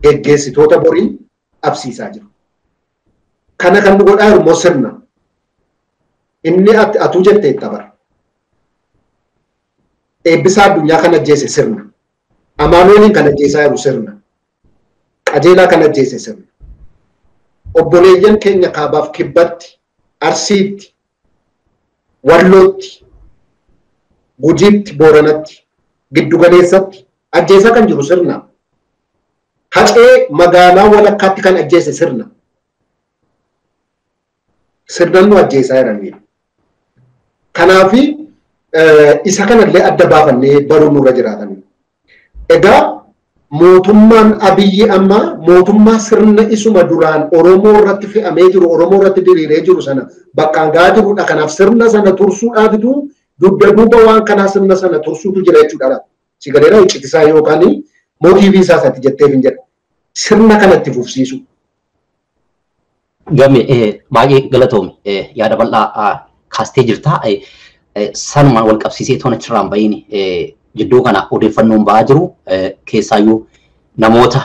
D: geggeessitoota borii dhabsiisaa jiru. Kana kan nu godhaa jiru immoo sirna. Inni atuu jettee itti bara. Eebbisaa Addunyaa kan ajjeese sirna. Amaanu'eeliin kan ajjeesaa jiru sirna. Qajeelaa kan ajjeese sirna. Obboleeyyan keenya kaabaaf kibbatti, Arsiitti, Wallootti, Gujiitti, Booranatti, giddugaleessatti ajjeesaa kan jiru sirna. Hacee magaalaa walakkaatti kan ajjeese sirna. Sirnan nu ajjeesaa jiranii. Kanaafi isa kanallee adda baafannee baruu nurra jiraatan. Egaa mootummaan Abiyyi amma mootummaa sirna isuma duraan Oromoo irratti fe'amee jiru, Oromoo irratti diriiree jiru sana bakkaan gahaa jirudha. Kanaaf sirna sana tursuudhaafitu dugda duuba waan kanaa sirna sana tursuutu jira jechuudha. Si galeera, iccitisaa yookaan motive isaa isaatti jetteef hin jedha. Sirna kanatti fufsiisu.
B: Game, baay'ee galatoomi, yaada bal'aa kaastee jirta. Sanumaan wal qabsiisee toon achirraan bahiin, jidduu kana odeeffannoon ba'aa jiru keessaayyuu namoota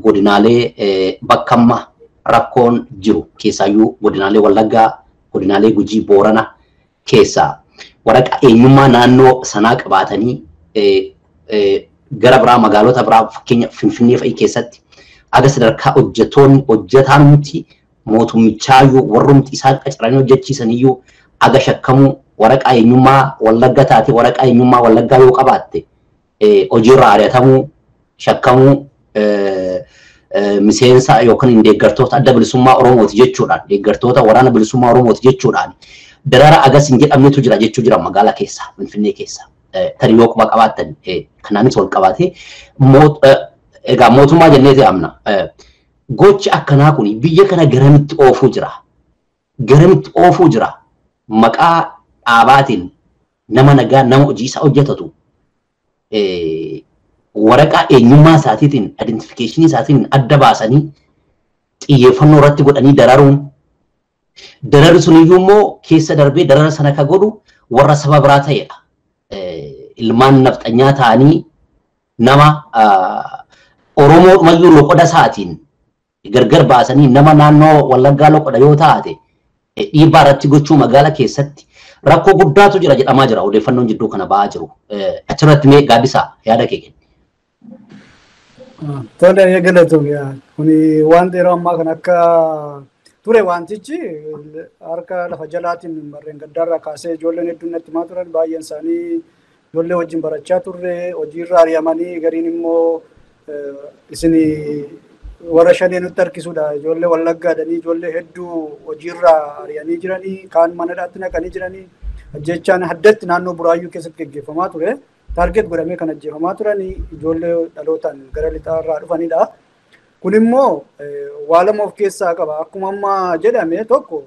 B: godinaalee bakka amma rakkoon jiru, keessaayyuu godinaalee Wallaggaa, godinaalee Gujii, Boorana keessaa waraqaa eenyummaa naannoo sanaa qabaatanii gara biraa, magaalota biraa, fakkeenya Finfinnee fa'i keessatti aga sadarkaa hojjetoonni, hojjetaanumti mootummichaayyuu, warrumti isaan qacaranii hojjechiisaniyyuu aga shakkamuu, waraqaa eenyummaa Wallagga taate, waraqaa eenyummaa Wallaggaa yoo qabaatte hojiirra ari'atamuu, shakkamuu, miseensa yookaan deeggartoota Adda Bilisummaa Oromooti jechuudhaan, deeggartoota Waraana Bilisummaa Oromooti jechuudhaan darara agas hin jedhamnetu jira jechuu jira magaalaa keessa, Finfinnee keessa. Tarii yoo quba qabaattan kanaanis wal qabaatee Egaa mootummaa jennee amna. Gochi akkanaa kun biyya kana garamitti oofuu jira? Garamitti oofuu jira? Maqaa dhaabaatiin nama nagaa nama hojii isaa hojjetatu waraqaa eenyummaa isaatiitiin identifiikeeshinii isaatiin adda baasanii xiyyeeffannoo irratti godhanii dararuun dararri suniyyuu immoo keessa darbee darara sana ka godhu warra saba biraa ta'edha. Ilmaan nafxanyaa ta'anii nama Oromoo mayyuu loqoda isaatiin gargar baasanii nama naannoo Wallaggaa loqoda yoo taate dhiibbaa irratti gochuu magaala keessatti rakkoo guddaatu jira jedhamaa jira odeeffannoon jidduu kana ba'aa jiru. Achirratti mee Gaaddisaa yaada kee kenni.
C: Tole galatoom kuni waan yeroo ammaa kan akka ture wantichi harka lafa jalaatiin barreen gaddaarraa kaasee ijoolleen hedduun natti himaa turan baay'een isaanii ijoollee wajjin barachaa turre hojiirra ari'amanii gariin immoo isin warra shanee nutti harkisuudha ijoollee Wallaggaadhanii ijoollee hedduu hojiirra ari'anii jiranii kaan manadhaatti naqanii jiranii ajjechaan addatti naannoo Buraayyuu keessatti geggeeffamaa ture. Taarget godhamee kan ajjeefamaa turanii ijoollee dhalootaan gara lixaarraa dhufanidha. Kun immoo waa lama of keessaa qaba. Akkuma amma jedhame tokko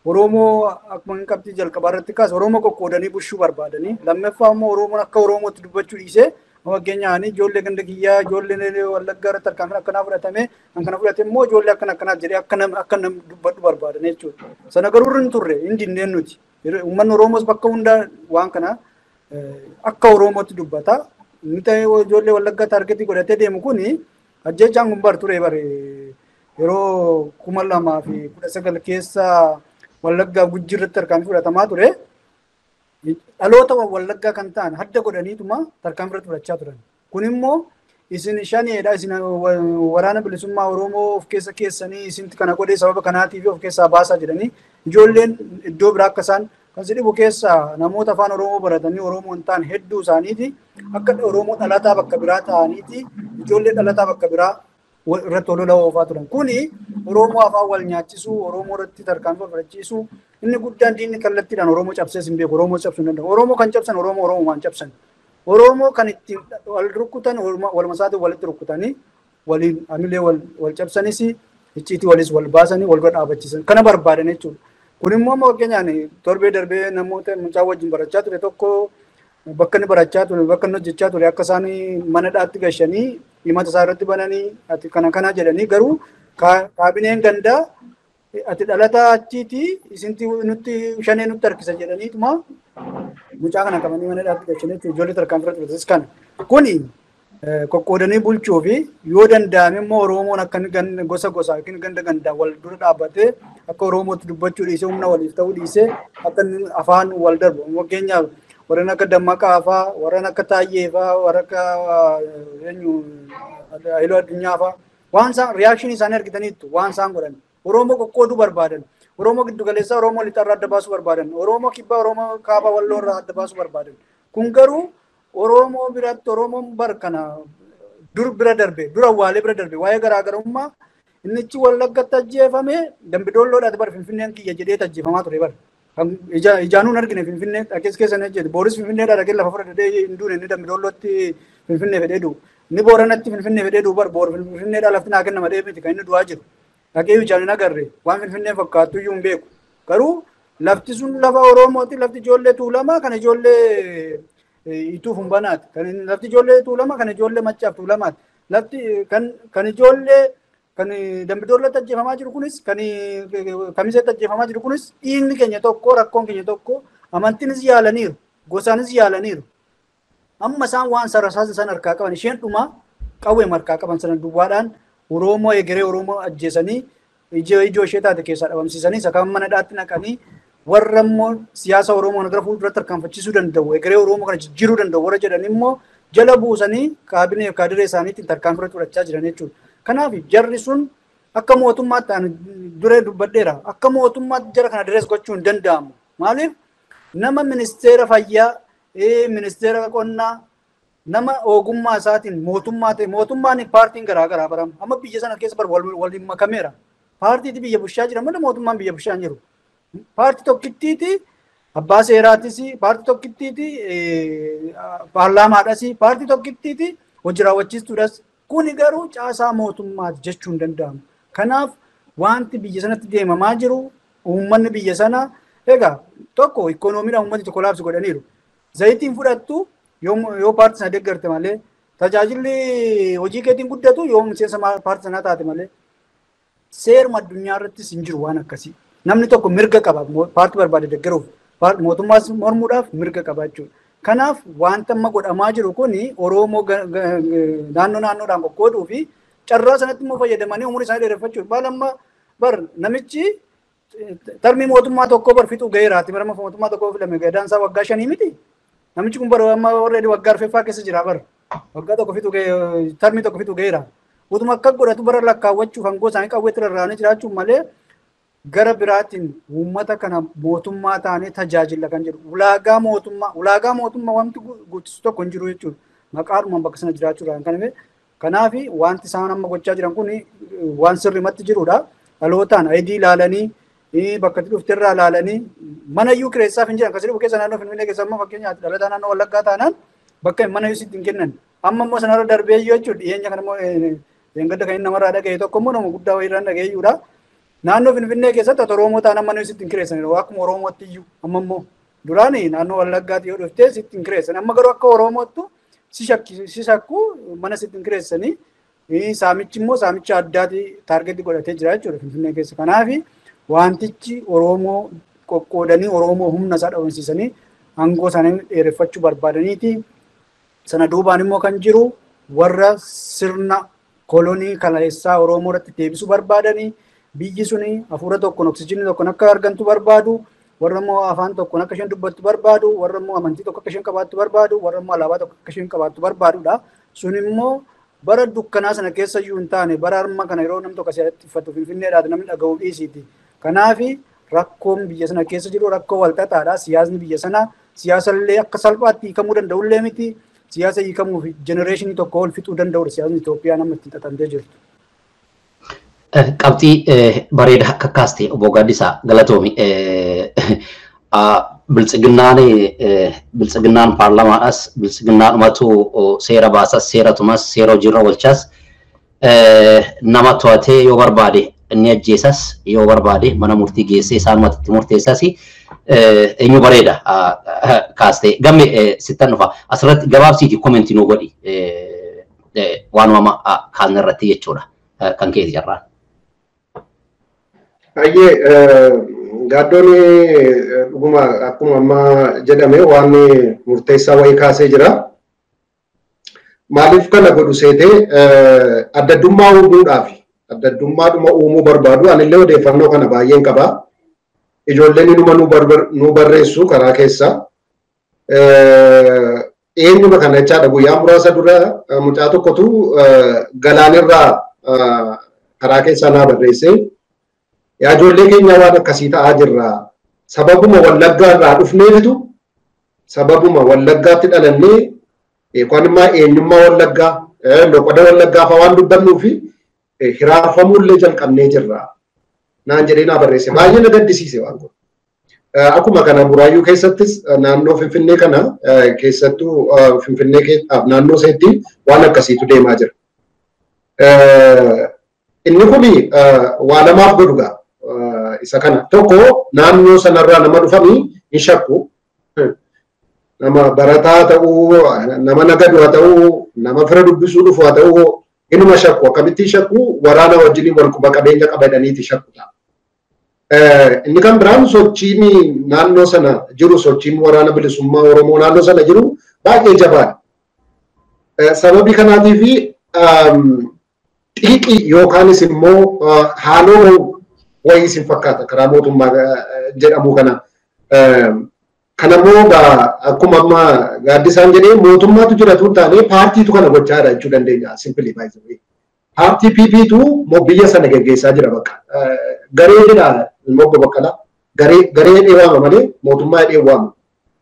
C: Oromoo akkuma hin qabxii jalqabaa irratti kaase Oromoo qoqqoodanii bushuu barbaadanii lammaffaa immoo Oromoon akka Oromootti dubbachuu dhiisee fakkeenyaan ijoollee ganda kiyyaa ijoollee Wallaggaa irratti tarkaanfiin akkanaa fudhatame kan kana fudhate immoo ijoollee akkana akkanaaf jedhee akka nam dubbadhu barbaadan jechuudha. Sana garuu hin turre hin dinneen nuti. Uummanni Oromoos bakka hundaa waan kana akka Oromootti dubbata. Inni ta'ee ijoollee Wallaggaa taargetii godhatee deemu kuni ajjechaan kun bar ture bare yeroo 2019 keessa Wallaggaa Gujii irratti tarkaanfii fudhatamaa ture. Dhaloota Wallaggaa kan ta'an hadda godhaniituma tarkaanfii irratti fudhachaa turan. Kun immoo isin shaneedha isin waraana bilisummaa Oromoo of keessa keessanii isinti kana godhee sababa kanaatiif of keessaa baasaa jedhanii ijoolleen iddoo biraa akka isaan kan si dhibu keessaa namoota afaan Oromoo baratanii Oromoo hin taane hedduu isaaniiti akka Oromoo dhalataa bakka biraa ta'aniiti ijoollee dhalataa bakka biraa irratti olola oofaa turan. Kuni Oromoo afaan wal nyaachisuu, Oromoo irratti tarkaanfii fudhachiisuu inni guddaan diinni kallattiidhaan Oromoo cabsees hin beeku, Oromoo cabsuu hin danda'u. Oromoo kan cabsan Oromoo Oromumaan cabsan. Oromoo kan ittiin wal rukkutan waluma isaatiin walitti rukkutanii waliin amilee wal cabsanis icciitii walis wal baasanii wal bira dhaabachiisan kana barbaadan jechuudha. Kun immoo amma fakkeenyaan torbee darbee namoota mucaa wajjin barachaa ture tokko bakka inni barachaa ture bakka inni hojjechaa ture akka isaan mana dhaatti gashanii himata isaa irratti bananii ati kana kana jedhanii garuu kaabineen gandaa ati dhalataa achiiti isinti nutti shanee nutti harkisa jedhaniituma mucaa kana qabanii mana dhaatti gashanii ijoollee tarkaanfii irratti fudhatas kana. Kuni qoqqoodanii bulchuu fi yoo danda'ame immoo Oromoon akka gosa gosaa yookiin ganda gandaan wal dura dhaabbatee akka Oromootti dubbachuu dhiisee humna waliif ta'uu dhiisee akka afaan wal darbu. Fakkeenyaaf warreen akka Dammaqaa fa'aa, warreen akka Taayyee fa'aa, warra akka eenyu Haayiluu Addunyaa fa'aa waan isaan riyaashinii isaanii argitaniittu waan isaan godhan. Oromoo qoqqooduu barbaadan. Oromoo giddugaleessaa Oromoo lixaarraa adda baasuu barbaadan. Oromoo kibbaa Oromoo kaabaa walloorraa adda baasuu barbaadan. Kun garuu Oromoo biratti Oromoon bar kana dur bira darbe dur awwaalee bira darbe waa'ee garaagarummaa innichi Wallaggatti ajjeefame Dambidoolloodhaati bar Finfinneen kiyya jedhee ajjeefamaa ture bar. Ijaanuun argine Finfinnee akkas keessa ni jedhe Booris Finfinneedhaa dhaqee lafa fudhatee hin duune inni Dambidoollotti Finfinnee fedhee du'u. Inni Booranatti Finfinnee fedhee du'u bar Boor Finfinneedhaa lafti naa kennama dhee miti kan inni du'aa jiru. Dhaqee ijaan hin agarre waan Finfinneen fakkaattu iyyuu hin beeku. Garuu lafti sun lafa Oromooti lafti ijoollee Tuulamaa kan ijoollee Ituuf hin banaati. Kan lafti ijoollee Tuulamaa kan ijoollee Maccaaf Tuulamaati. Lafti kan ijoollee kan Dambidoollotti ajjeefamaa jiru kunis kan Kamiseetti ajjeefamaa jiru kunis dhiigni keenya tokko rakkoon keenya tokko amantiinis yaalaniiru gosaanis yaalaniiru. Amma isaan waan sarasaasa isaan harkaa qaban isheen dhumaa qawwee harkaa qaban sana duwwaadhaan Oromoo egeree Oromoo ajjeesanii ijoo ishee taate keessaa dhabamsiisanii isa kan mana dhaatti naqanii warra immoo siyaasa Oromoo gara fuulduratti tarkaanfachiisuu danda'u egeree Oromoo kana jijjiiruu danda'u warra jedhan immoo jala buusanii kaabinee fi kaadiree isaaniitiin tarkaanfii fudhachaa jiran jechuudha. Kanaaf jarri sun akka mootummaatti ani duree dubbadheera akka mootummaatti jara kana direes gochuu hin danda'amu. Maaliif nama ministeera fayyaa, ministeera qonnaa, nama ogummaa isaatiin mootummaa ta'e mootummaan paartiin garaagaraa barama. Amma biyya sana keessa bar waliin makameera. Paartiiti biyya bushaa jira malee mootummaan biyya bushaa hin jiru. Paartii tokkittiiti abbaa seeraatis, paartii tokkittiiti paarlaamaadhas, paartii tokkittiiti hojii raawwachiistuudhas. Kuni garuu caasaa mootummaati jechuun danda'amu. Kanaaf wanti biyya sanatti deemamaa jiru uummanni biyya sana egaa tokko ikoonomiidhaan uummati tokko laabsu godhaniiru. Zayitiin fudhattu yoo paartii sana deeggarte malee tajaajilli hojii keetiin guddatu yoo miseensa paartii sanaa taate malee seeruma addunyaa irrattis hin jiru waan akkasii. Namni tokko mirga qaba paartii barbaade deeggaruuf mootummaas mormuudhaaf mirga qaba jechuudha. Kanaaf wanta amma godhamaa jiru kuni Oromoo naannoo naannoodhaan qoqqooduu fi carraa sanatti immoo fayyadamanii umurii isaanii dheereffachuuf. Baala amma bar namichi tarmii mootummaa tokko bar fixuu gaheeraati. Bara mootummaa tokko filame gadaan isaa waggaa 5 miti. Namichi kun bara amma warra waggaa 4ffaa keessa jira bara. Waggaa tokko fixuu gahee tarmii tokko fixuu gaheera. Utuma akka godhatu bara lakkaawwachuuf hangoo isaanii qawweetti rarra'anii jiraachuun malee gara biraatiin uummata kana mootummaa taanee tajaajila kan jedhu ulaagaa mootummaa wanti guutusu tokko hin jiru jechuudha. Maqaadhumaan bakka sana jiraachuudhaan kan hime. Kanaaf wanti isaan amma gochaa jiran kun waan sirrimatti jirudha. Dhalootaan ID ilaalanii bakka itti dhufte irraa ilaalanii mana iyyuu kireessaaf hin jiran. Kasi dhufu keessa naannoo Finfinnee keessa amma fakkeenyaaf dhalataa naannoo Wallaggaa taanaan bakka mana iyyuu sitti hin kennan. Amma immoo sanarra darbee iyyuu jechuudha. Dhiyeenya kana immoo gadda kan inni namarraa dhaga'e tokko immoo nama guddaa wayiirraan dhaga'e iyyuudha. Naannoo Finfinnee keessatti ati Oromoo taanaan mana sitti hin kireessan akkuma Oromootti iyyuu amma immoo duraan naannoo Wallaggaatti yoo dhuftee sitti hin kireessan amma garuu akka Oromoottu si shakku mana sitti hin kireessanii saamichi immoo saamicha addaati taargeetii godhatee jira jechuudha Finfinnee keessa. Kanaaf wantichi Oromoo qoqqoodanii Oromoo humna isaa dhabamsiisanii aangoo isaanii dheereffachuu barbaadaniiti. Sana duubaan immoo kan jiru warra sirna kolonii kaleessaa Oromoo irratti deebisuu barbaadanii biyyi suni hafuura tokkoon oksijiinii tokkoon akka argantu barbaadu, warra immoo afaan tokkoon akka isheen dubbattu barbaadu, warra immoo amantii tokko akka isheen qabaattu barbaadu, warra immoo alaabaa tokko akka isheen qabaattu barbaadudha. Sun immoo bara dukkanaa sana keessa iyyuu hin taane bara harma kana yeroo namni tokko asirratti uffatu Finfinneedhaati namni dhaga'uu dhiisiiti. Kanaaf rakkoon biyya sana keessa jiru rakkoo walxaxaadha. Siyaasni biyya sanaa siyaasallee akka salphaatti hiikamuu danda'ullee miti. Siyaasa hiikamuuf jenereeshinii tokko ol fixuu danda'udha siyaasni Itoophiyaa nama ittiin xaxamtee jirtu.
B: Qabxii bareeda akka kaaste obbo Gaaddisaa galatoomi. Biltsiginnaan paarlamaadhas biltsiginnaadhumatu seera baasas seera tumas seera hojiirra oolchas nama to'atee yoo barbaade inni ajjeesas yoo barbaade mana murtii geessee isaanumatti itti murteessas eenyu bareeda kaaste gamme sittan dhufa asirratti gabaabsiiti komentii nuu godhi waanuma kaasne irratti jechuudha kan keeti jarraan.
D: Ayyee gaaddoon dhuguma akkuma amma jedhame waan murteessaa wayii kaasee jira. Maaliif kana godhu seetee addaddummaa uumuudhaaf addaddummaadhuma uumuu barbaadu anillee odeeffannoo kana baay'een qaba. Ijoolleen inuma nu barreessu karaa keessa. Eenyuma kana jechaadha guyyaa muraasa dura mucaa tokkotu galaanirraa karaa keessaa naa barreesse. Yaa ijoollee keenya waan akkasii ta'aa jirra. Sababuma Wallaggaa irraa dhufneefitu sababuma Wallaggaatti dhalannee yookaan immoo eenyummaa Wallaggaa loqoda Wallaggaa fa'aa waan dubbannuufi hiraarfamuullee jalqabnee jirra. Naan jedhee naa barreesse. Baay'ee na gaddisiise waan kun. Akkuma kana Buraayyuu keessattis naannoo Finfinnee kana keessattuu Finfinnee keessaaf naannoo isheetti waan akkasiitu deemaa jira. Inni kun waa lamaaf godhu gaa. Isa kana tokko naannoo sanarraa nama dhufanii hin shakku. Nama barataa ta'uu, nama nagadu haa ta'uu, nama fira dubbisuu dhufu haa ta'uu inuma shakku. Akkamittiin shakku waraana wajjin wal quba qabeenya qabadaniiti shakku ta'a. Inni kan biraan sochiin naannoo sana jiru sochiin waraana bilisummaa Oromoo naannoo sana jiru baay'ee jabaadha. Sababii kanaatiif xiiqii yookaanis immoo haaloo wayii isin fakkaata karaa mootummaa jedhamu kana. Kanammoo akkuma amma gaaddisaan jedhee mootummaatu jiratu hin taane paartiitu kana gochaa jira jechuu dandeenya simply by the way. Paartii PPtu biyya sana geggeessaa jira bakka. Garee jedha obbo Baqqalaa. Garee jedhee waama malee mootummaa jedhee waama.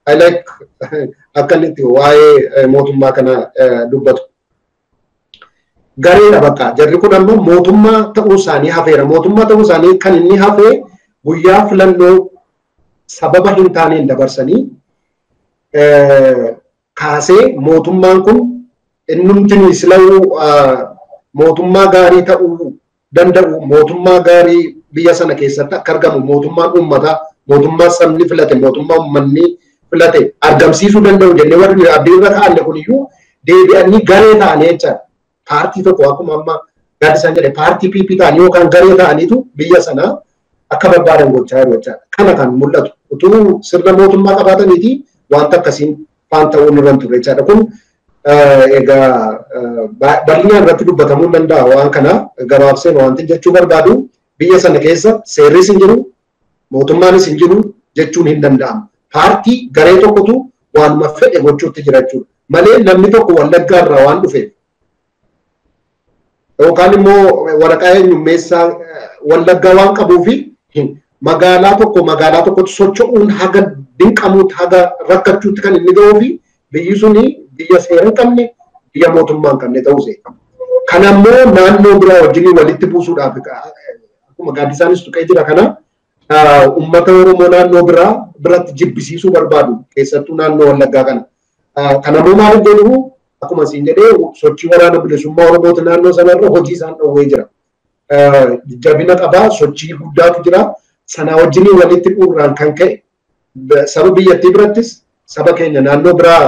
D: I like akka inni itti waa'ee mootummaa kana dubbatu. Gareedha bakka. Jarri kun ammoo mootummaa ta'uu isaanii hafeera. Mootummaa ta'uu isaanii kan inni hafee guyyaa filannoo sababa hin taaneen dabarsanii kaasee mootummaan kun innumti silawuu mootummaa gaarii ta'uu danda'u, mootummaa gaarii biyya sana keessatti akka argamu, mootummaan uummataa, mootummaa sabni filate, mootummaa uummanni filate argamsiisuu danda'u jennee warri abdii irra kaa'anne kuniyyuu deebi'anii garee ta'anii jechaadha. Paartii tokko akkuma amma Gaaddisaan jedhe paartii PP ta'anii yookaan garee ta'aniitu biyya sanaa akka barbaadan gochaa jiru jechaadha. Kana kan mul'atu utuu sirna mootummaa qabaataniiti wanta akkasiin faan ta'uun irra hin turre jechaadha. Kun egaa bal'inaan irratti dubbatamuu hin danda'a waan kana gabaabseen wanti jechuu barbaadu biyya sana keessa seerris hin jiru mootummaanis hin jiru jechuun hin danda'amu. Paartii garee tokkotu waanuma fedhe gochuutti jira jechuudha. Malee namni tokko Wallaggaa irraa waan dhufeef yookaan immoo waraqaa eenyummeessaa Wallaggaa waan qabuufi magaalaa tokko magaalaa tokkotti socho'uun haga dinqamuutti haga rakkachuutti kan inni ga'uu fi biyyi suni biyya seera hin qabne biyya mootummaa hin qabne ta'uu seera. Kanammoo naannoo biraa wajjin walitti buusuudhaaf akkuma Gaaddisaanis tuqee jira kana uummata Oromoo naannoo biraa biratti jibbisiisuu barbaadu keessattuu naannoo Wallaggaa kana. Kanammoo maal godhu akkuma siin jedhee sochii waraana bilisummaa Oromooti naannoo sanarra hojii isaan dhowwee jira. Jabina qabaa sochii guddaatu jira. Sana wajjin walitti dhuurraan kan ka'e saba biyyattii birattis saba keenya naannoo biraa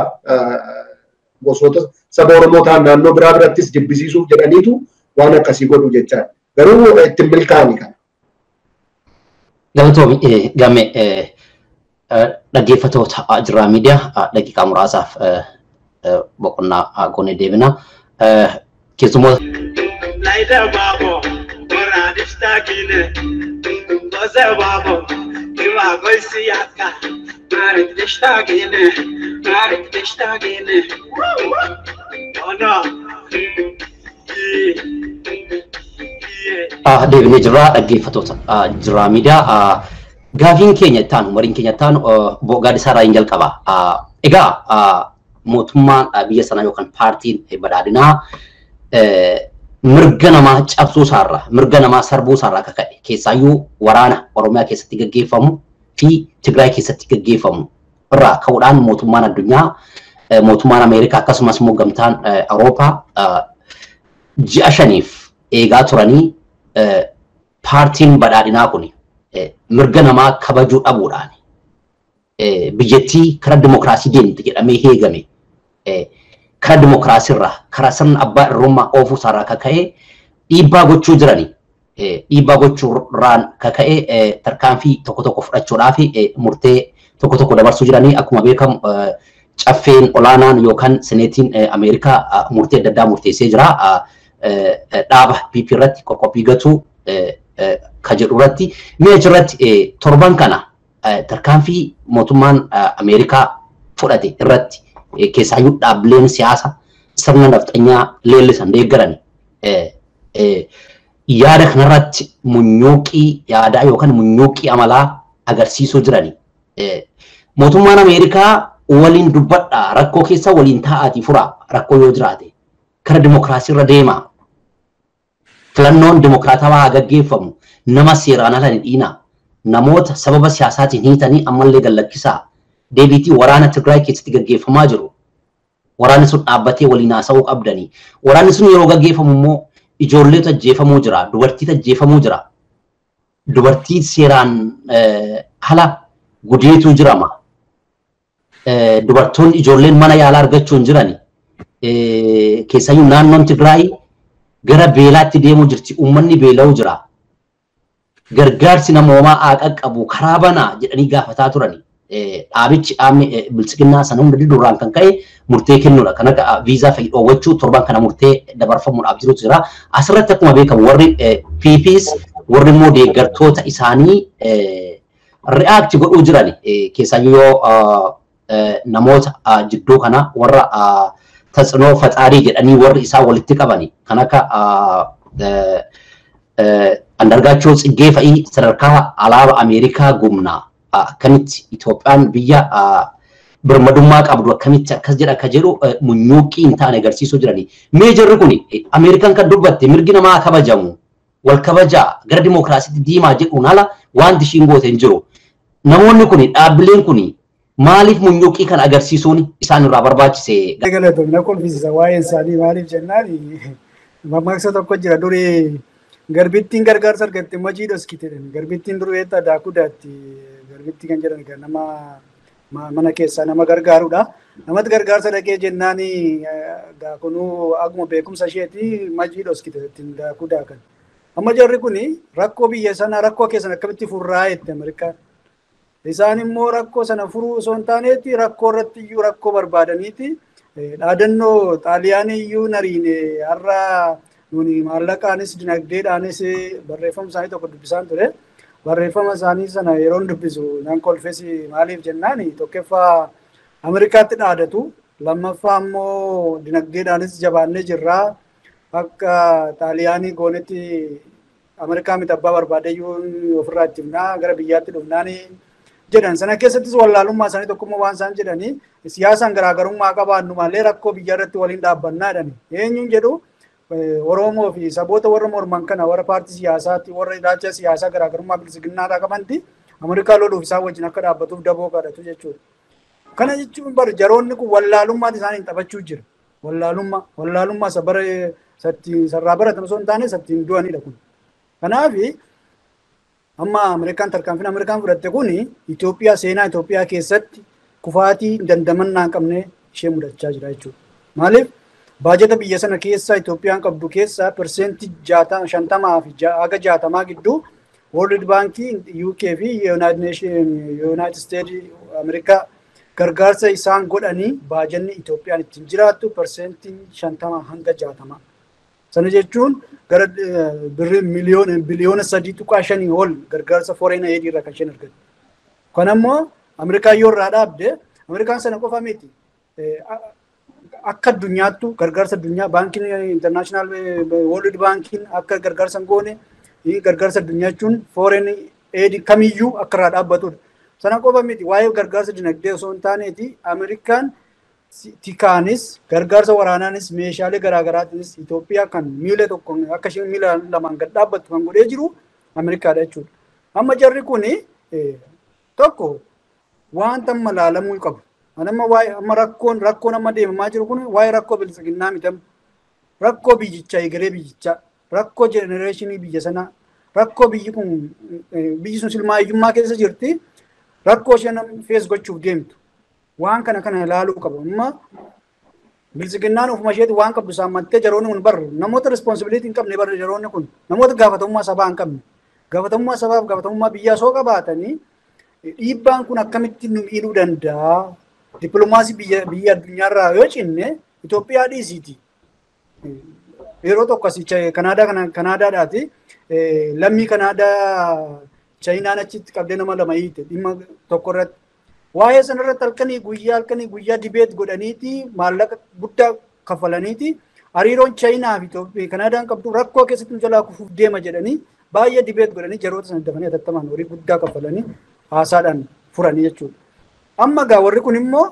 D: gosoota saba Oromoo ta'an naannoo biraa birattis jibbisiisuuf jedhaniitu waan akkasii godhu jechaadha. Garuu ittiin milkaa'ani kana.
B: Galatoomi Gamme dhaggeeffattoota Jiraa Miidiyaa daqiiqaa muraasaaf boqonnaa goonee deebina. Keessumoota.
A: Laayida baaboo waraaniftaa kiine gosa baaboo himaa gosi yaaka maarit dishtaa kiine maarit dishtaa kiine. Ono.
B: Deebinee jirraa dhaggeeffattoota Jiraa Miidiyaa. Gaafiin keenya itti aanu mariin keenya itti aanu Gaaddisaa irraa hin jalqaba. Egaa mootummaan biyya sanaa yookaan paartiin badhaadhinaa mirga namaa cabsuu isaarraa mirga namaa sarbuu isaarraa akka ka'e keessaayyuu waraana Oromiyaa keessatti gaggeeffamu fi Tigraay keessatti gaggeeffamu irraa ka'uudhaan mootummaan addunyaa mootummaan Ameerikaa akkasumas immoo gamtaan Awurooppaa ji'a 5 eegaa turanii paartiin badhaadhinaa kun mirga namaa kabajuu dhabuudhaan biyyattii karaa dimokiraasii deemte jedhamee heegame karaa dimokiraasiirraa karaa sirna abbaa irrummaa oofuu isaarraa akka ka'e dhiibbaa gochuu jirani dhiibbaa gochuurraan akka ka'e tarkaanfii tokko tokko fudhachuudhaaf murtee tokko tokko dabarsuu jiranii akkuma beekamu caffeen olaanaan yookaan seneetiin Ameerikaa murtee adda addaa murteessee jira. Dhaaba PP irratti qoqqobbii gatuu ka jedhu irratti mi'a irratti torban kana tarkaanfii mootummaan Ameerikaa fudhate irratti keessaayyuu dhaabbileen siyaasa sirna nafxanyaa leellisan deeggaran yaada kanarratti munyuuqii yaadaa yookaan munyuuqii amalaa agarsiisuu jirani. Mootummaan Ameerikaa waliin dubbadhaa rakkoo keessa waliin taa'aatii furaa rakkoo yoo jiraate kara dimokiraasii irra deemaa. Filannoon dimokiraatawaa haa gaggeeffamu nama seeraan ala hin dhiinaa namoota sababa siyaasaatiin hiitanii ammallee gallakkisaa deebiitii waraana Tigraay keessatti gaggeeffamaa jiru. Waraanni sun dhaabbatee waliin haasa'uu qabdanii. Waraanni sun yeroo gaggeeffamu immoo ijoolleetu ajjeefamuu jira, dubartiitu ajjeefamuu jira. Dubartii seeraan ala gudeetu jirama. Dubartoonni ijoolleen mana yaalaa argachuu hin jirani. Keessaayyuu naannoon Tigraay gara beelaatti deemuu jirti. Uummanni beela'uu jira. Gargaarsi namoomaa haa qaqqabu karaa banaa jedhanii gaafataa turani. Dhaabichi dhaabni bilchiginnaa sana hunda duraan kan ka'e murtee kennuudha. Kan akka viizaa fa'i dhoowwachuu torban kana murtee dabarfamuudhaaf jirutu jira. Asirratti akkuma beekamu warri PPs warri immoo deeggartoota isaanii react godhuu jiran keessaayyuu yoo namoota jidduu kana warra tatsinoo faxaarii jedhanii warri isaa walitti qabani kan akka Andargaachoo Tsiggee fa'i sadarkaa alaabaa Ameerikaa gumnaa akkamitti Itoophiyaan biyya birmadummaa qabdu akkamitti akkas jedha akka jedhu munyuuqii hin taane agarsiisuu jirani. Mee jarri kun Ameerikaan kan dubbatte mirgi namaa kabajamu wal kabajaa gara dimokiraasiitti diimaa jedhuun ala wanti ishiin goote hin jiru. Namoonni kun dhaabbileen kun maaliif munyuuqii kan agarsiisuun isaan irraa barbaachise?
C: Galatoomna kolfisiisa waa'een isaanii maaliif jennaan Mammaaksa tokko jira durii garbittiin gargaarsa argatte majii dhoskite jedhan. Garbittiin dur beektaa daakuu daatti garbittii kan jedhan nama mana keessaa nama gargaarudha. Namatti gargaarsa dhaqee jennaan kunuu akkuma beekumsa isheeti majii dhoskite ittiin daakuu daakan. Amma jarri kun rakkoo biyya sanaa rakkoo keessan akkamitti furraa jette Ameerikaan. Isaan immoo rakkoo sana furuu osoo hin taaneeti rakkoo irratti iyyuu rakkoo barbaadaniiti. Dhaadannoo Xaaliyaanii iyyuu nariine har'a nuni maallaqaanis dinagdeedhaanis barreeffama isaanii tokko dubbisaan ture. Barreeffama isaanii sana yeroon dubbisu nan kolfes maaliif jennaan tokkoffaa Ameerikaatti dhaadatu lammaffaa immoo dinagdeedhaanis jabaannee jirraa akka Xaaliyaanii goonetti Ameerikaa miti abbaa barbaade iyyuu ofirraa jibnaa gara biyyaatti dhufnaani jedhan. Sana keessattis wallaalummaa isaanii tokkummaa waan isaan jedhanii siyaasaan garaagarummaa qabaannu malee rakkoo biyya irratti waliin dhaabbannaa jedhani. Eenyuun jedhu Oromoo fi saboota warra morman kana warra paartii siyaasaatti warra ilaalcha siyaasaa garaagarummaa bilisiginnaadhaa qabanti Ameerikaa loluuf isaan wajjin akka dhaabbatuuf daboo kadhatu jechuudha. Kana jechuun bar jaroonni kun wallaalummaatti isaaniin taphachuu jira. Wallaalummaa wallaalummaa isa bara sarraa baratan osoo hin taane sattiin du'anidha kun. Kanaaf amma Ameerikaan tarkaanfiin Ameerikaan fudhatte kun Itoophiyaa seenaa Itoophiyaa keessatti kufaatii dandamannaa hin qabne ishee mudachaa jira jechuudha. Maaliif baajata biyya sana keessa Itoophiyaan qabdu keessa 50% fi haga 60 gidduu World Bank, UK fi United States Ameerikaa gargaarsa isaan godhanii baajanni Itoophiyaan ittiin jiraattu 50% hanga 60. Sana jechuun gara birrii biliyoona 3.5 ol gargaarsa foreign aid irraa kan isheen argattu. Kan ammoo Ameerikaan yoo irraa dhaabde Ameerikaan sana qofa miti. Akka addunyaattu gargaarsa addunyaa baankiin international World Bankiin akka gargaarsa hin goone gargaarsa addunyaa jechuun foreign aid kamiyyuu akka irraa dhaabbatudha. Sana qofa miti waa'ee gargaarsa dinagdee osoo hin taaneeti Ameerikaan tikaanis gargaarsa waraanaanis meeshaalee garaagaraatiinis Itoophiyaa kan miila tokko akka isheen miila lamaan gad dhaabbattu kan godhee jiru Ameerikaadha jechuudha. Amma jarri kun tokko wanta amma laalamuu qabu. Amma waa'ee amma rakkoon amma deemamaa jiru kun waa'ee rakkoo bilisiginnaa miti. Rakkoo biyyichaa egeree biyyichaa rakkoo jenereeshinii biyya sanaa rakkoo biyyi kun biyyi sun silmaayyummaa keessa jirti rakkoo isheen fees gochuuf deemtu. Waan kana kana ilaaluu qabu. Amma bilisiginnaan ofuma isheeti waan qabdu saammattee jaroonni kun barru namoota responsibilitii hin qabne barru jaroonni kun namoota gaafatamummaa sabaa hin qabne gaafatamummaa sabaaf gaafatamummaa biyyaa soo qabaatanii dhiibbaan kun akkamitti nu miidhuu danda'a? Dippiloomaasii biyya addunyaarraa yoo cinne Itoophiyaa dhiisiiti. Yeroo tokko asii Kanaadaadhaati lammii Kanaadaa Chaayinaan achitti qabdee nama lama hiite dhimma tokko irratti. Waa'ee sanarratti halkanii guyyaa dibeet godhaniiti maallaqa guddaa kaffalaniiti hariiroon Chaayinaa fi Kanaadaan qabdu rakkoo keessatti nu jalaa kufuuf deema jedhanii baay'ee dibeet godhanii jaroota sana dafanii hatattamaan horii guddaa kaffalanii haasaadhaan furanii jechuudha. Amma gaa warri kun immoo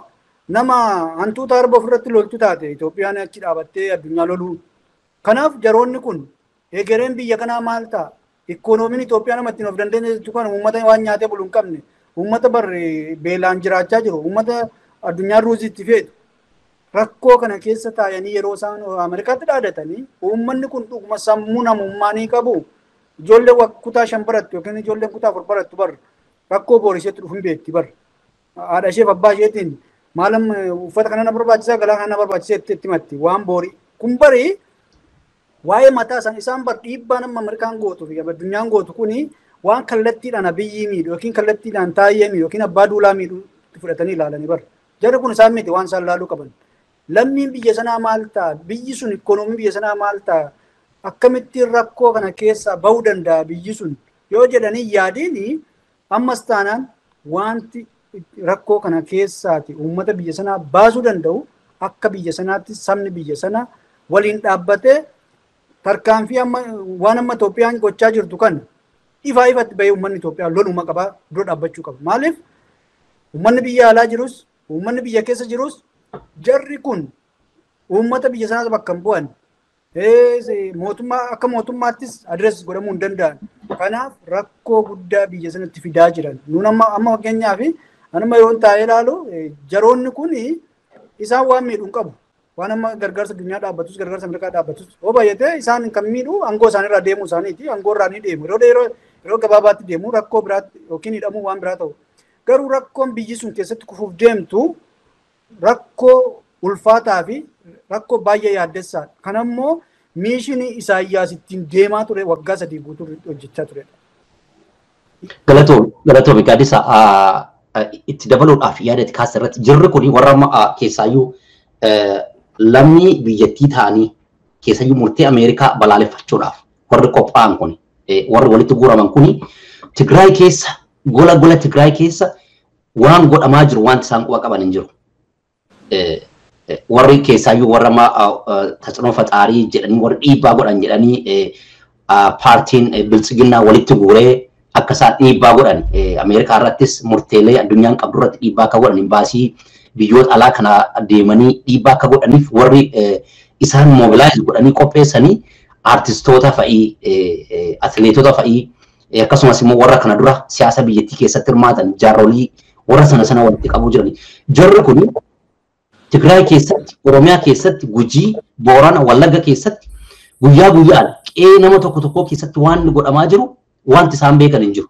C: nama hantuuta arba ofirratti loltu taate Itoophiyaan achi dhaabattee addunyaa loluu. Kanaaf jaroonni kun egereen biyya kanaa maal ta'a? Ikkonoomiin Itoophiyaa nama ittiin of dandeenye jechuu kan uummata waan nyaatee bulu hin qabne uummata barri beelaan jiraachaa jiru uummata addunyaan ruuzii itti feetu. Rakkoo kana keessa taa'anii yeroo isaan Ameerikaatti dhaadatanii uummanni kun dhuguma sammuu namummaa ni qabu. Ijoollee kutaa 5 barattu yookiin ijoolleen kutaa 4 barattu barra rakkoo boorisheetti dhufu hin beekti barra. Haadha isheef abbaa isheetiin maalam uffata kana na barbaachisaa galaa kana na barbaachisaa itti himatti waan boorii. Kun barii waa'ee mataa isaan bar dhiibbaan amma Ameerikaan gootu fi addunyaan gootu kuni waan kallattiidhaan Abiyyi miidhu yookiin kallattiidhaan Taayyee miidhu yookiin Abbaa Duulaa miidhu fudhatanii ilaalanii bara. Jarri kun isaan miti waan isaan laaluu qaban. Lammiin biyya sanaa maal ta'a? Biyyi sun ikkonoomiin biyya sanaa maal ta'a? Akkamittiin rakkoo kana keessaa bahuu danda'a biyyi sun? Yoo jedhanii yaadiin ammas taanaan wanti rakkoo kana keessaati uummata biyya sanaa baasuu danda'u akka biyya sanaatti sabni biyya sanaa waliin dhaabbatee tarkaanfii amma waan amma Itoophiyaan gochaa jirtu kana ifaa ifatti bahee uummanni Itoophiyaa loluma qabaa dura dhaabbachuu qaba. Maaliif uummanni biyya alaa jirus uummanni biyya keessa jirus jarri kun uummata biyya sanaas bakka hin bu'an mootummaa akka mootummaattis adrees godhamuu hin danda'an. Kanaaf rakkoo guddaa biyya sanatti fidaa jiran. Nuun amma fakkeenyaaf anuma yoon taa'ee ilaalu jaroonni kun isaan waan miidhu hin qabu. Waan amma gargaarsa addunyaa dhaabbatus, gargaarsa Ameerikaa dhaabbatus yoo baay'ate isaan kan miidhu aangoo isaaniirraa deemuu isaaniiti. Aangoo irraa ni deemu. Yeroo gabaabaatti deemu rakkoo biraatti yookiin hidhamuu waan biraa ta'u. Garuu rakkoon biyyi sun keessatti kufuuf deemtu rakkoo ulfaataa fi rakkoo baay'ee yaaddessaadha. Kanammoo miishinii Isaayyaas ittiin deemaa ture waggaa 3 guutuu hojjechaa turedha.
B: Galatoomi Gaaddisa, itti dabaluudhaaf yaada itti kaasa irratti jirri kun warra amma keessaayyuu lammii biyyattii ta'anii keessayyuu murtee Ameerikaa balaaleffachuudhaaf warri qophaa'an kun, warri walitti guuraman kun Tigraay keessa gola gola Tigraay keessa waan godhamaa jiru wanti isaan quba qaban hin jiru. Warri keessaayyuu warra amma ተጽዕኖ ፈጣሪ jedhanii warri dhiibbaa godhan jedhanii paartiin biltsiginnaa walitti guuree akka isaan dhiibbaa godhan Ameerikaa irrattis murteelee addunyaan qabdu irratti dhiibbaa akka godhan imbaasii biyyoota alaa kana deemanii dhiibbaa akka godhaniif warri isaan mobilaayiz godhanii qopheessanii aartistoota fa'ii, atileetota fa'ii, akkasumas immoo warra kana dura siyaasa biyyattii keessatti hirmaatan jaarolii warra sana sana walitti qabuu jirani. Jarri kun Tigraay keessatti, Oromiyaa keessatti, Gujii, Boorana, Wallagga keessatti guyyaa guyyaan qe'ee nama tokko tokkoo keessatti waan godhamaa jiru wanti isaan beekan hin jiru.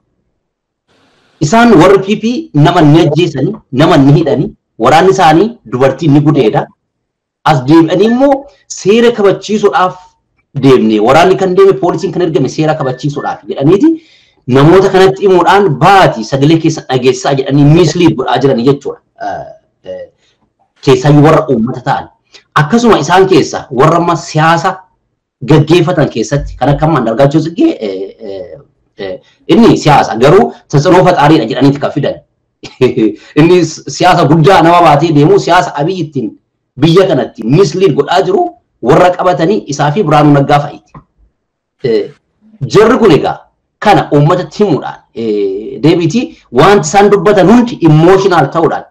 B: Isaan warri PP nama ni ajjeesanii, nama ni hidhanii, waraanni isaanii dubartii ni gudeeda. As deebi'anii immoo seera kabachiisuudhaaf deemne, waraanni kan deeme, poolisiin kan ergame seera kabachiisuudhaaf jedhaniiti namoota kanatti himuudhaan baati sagalee keessa dhageessisaa jedhanii mislead godhaa jiranii jechuudha. Keessaayyuu warra uummata ta'an. Akkasuma isaan keessa warra amma siyaasa gaggeeffatan keessatti kan akka amma Andargaachoo Tsiggee, inni siyaasa garuu ተጽዕኖ ፈጣሪidha jedhaniiti kan fidan. Inni siyaasa guddaa nama baatee deemu, siyaasa Abiy ittiin biyya kanatti mislead godhaa jiru warra qabatanii isaa fi Biraanuu Naggaa fa'iiti. Jarri kun egaa kana uummatatti himuudhaan deebiitii wanti isaan dubbatan hundi emotional ta'uudhaan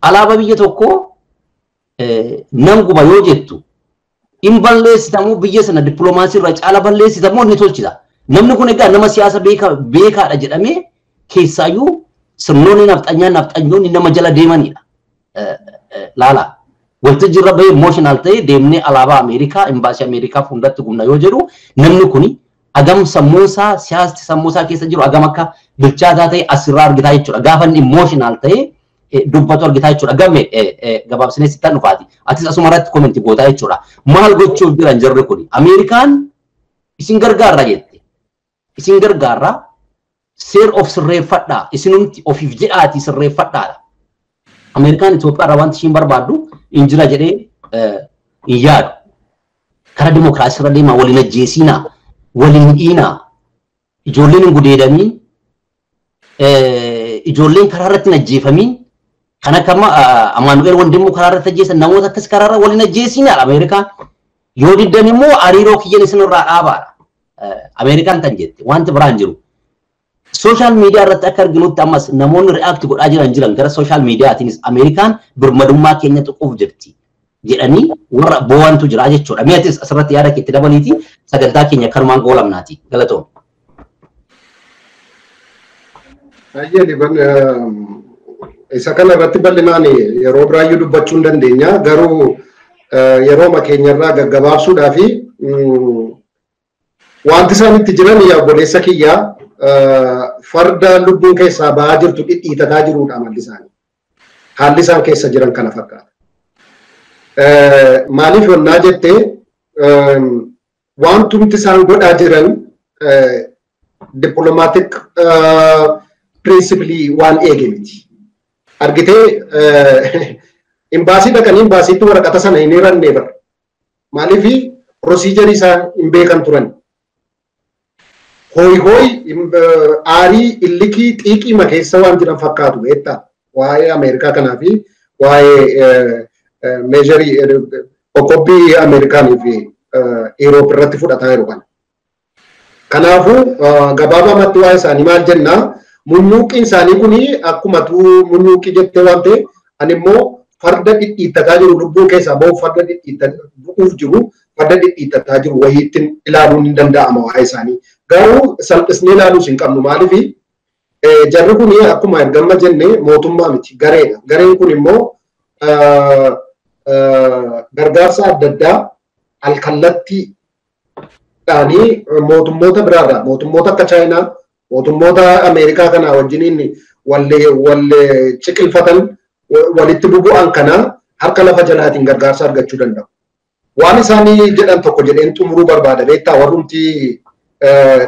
B: alaabaa biyya tokkoo nan guba yoo jettu in balleessitamuu, biyya sana dippiloomaasii irra caala balleessitamuu ni tolchita. Namni kun egaa nama siyaasa beekaadha jedhamee keessaayyuu sirnoonni nafxanyaa nafxanyoonni nama jala deemanidha. Laala waltajjii irra bahee emotional ta'ee deemnee alaabaa Ameerikaa imbaasii Ameerikaa fuulduratti gubna yoo jedhu namni kuni agam sammuusaa siyaasni sammuusaa keessa jiru agam akka bilchaataa ta'e asirraa argitaa jechuudha. Gaafa inni emotional ta'e dubbatu argitaa jechuudha. Gamme, gabaabsinee sittan dhufaati. Atis asuma irratti comment gootaa jechuudha. Maal gochuuf jiran jarri kuni? Ameerikaan isin gargaarra jette. Isin gargaarra, seer of sirreeffadhaa. Isinumti ofiif jedhaatii sirreeffadhaadha. Ameerikaan Itoophiyaa irraa wanti ishiin barbaaddu hin jira jedhee hin yaadu. Karaa dimokiraasii irra deemaa, waliin ajjeesiinaa, waliin dhiinaa, ijoolleen hin gudeedamiin, ijoolleen karaa irratti hin ajjeefamiin, kan akka amma Amaanu'eel Wandimmoo karaa irratti ajjeesan, namoota akkas karaa irra waliin ajjeesiinaadha Ameerikaan. Yoo diddan immoo hariiroo kiyyan isinirraa dhaabaadha. Ameerikaan kan jette wanti biraan jiru. Social media irratti akka arginutti ammas namoonni react godhaa jiran gara social mediaatiinis Ameerikaan birmadummaa keenya tuquuf jirti jedhanii warra boo'antu jira jechuudha. Mee atis asirratti yaada keetti dabaliiti sagantaa keenya kanumaan goolamnaati. Galatoom.
D: Baay'ee liban, isa kana irratti bal'inaan yeroo biraayyuu dubbachuu hin dandeenya. Garuu yeroo keenyarraa gaggabaabsuudhaa fi wanti isaan itti jiran, yaa obboleessa kiyyaa, farda lubbuun keessaa ba'aa jirtu dhidhiitataa jiruudha amalli isaanii. Haalli isaan keessa jiran kana fakkaata. Maaliif yonnaa jettee, wantumti isaan godhaa jiran diplomatic principle waan eege miti. Argitee, imbaasii dhaqanii imbaasiitti waraqata sana hin hiranne bara. Maaliif? Procedure isaan hin beekan turan. Hooyi hooyi aarii illikii xiiqii keessa waan jiran fakkaatu, beektaa. Waa'ee Ameerikaa kanaa fi waa'ee measure qoqqobbii Ameerikaanii fi Euroop irratti fudhataa jiru kana. Kanaafuu gabaabamatti waa'ee isaanii maal jennaa, munyuuqiin isaanii kuni akkuma tuu munyuuqii jettee waan ta'e, ani immoo farda dhidhiittataa jiru, lubbuu keessaa bahuuf farda bu'uuf jiru, farda dhidhiittataa jiru wayiitti ilaaluun hin danda'ama waa'ee isaanii. Garuu salphisnee ilaaluus hin qabnu. Maaliif? Jarri kuni akkuma ergamma jenne mootummaa miti, gareedha. Gareen kun immoo Gargaarsa adda addaa alkallattiidhaanii mootummoota biraarraa, mootummoota akka Chaayinaa, mootummoota Ameerikaa kana wajjiniin wal ciqilfatan, walitti bubu'an kana harka lafa jalaatiin gargaarsa argachuu danda'u. Waan isaanii jedhan tokko jedheen xumuruu barbaada. Beektaa, warrumti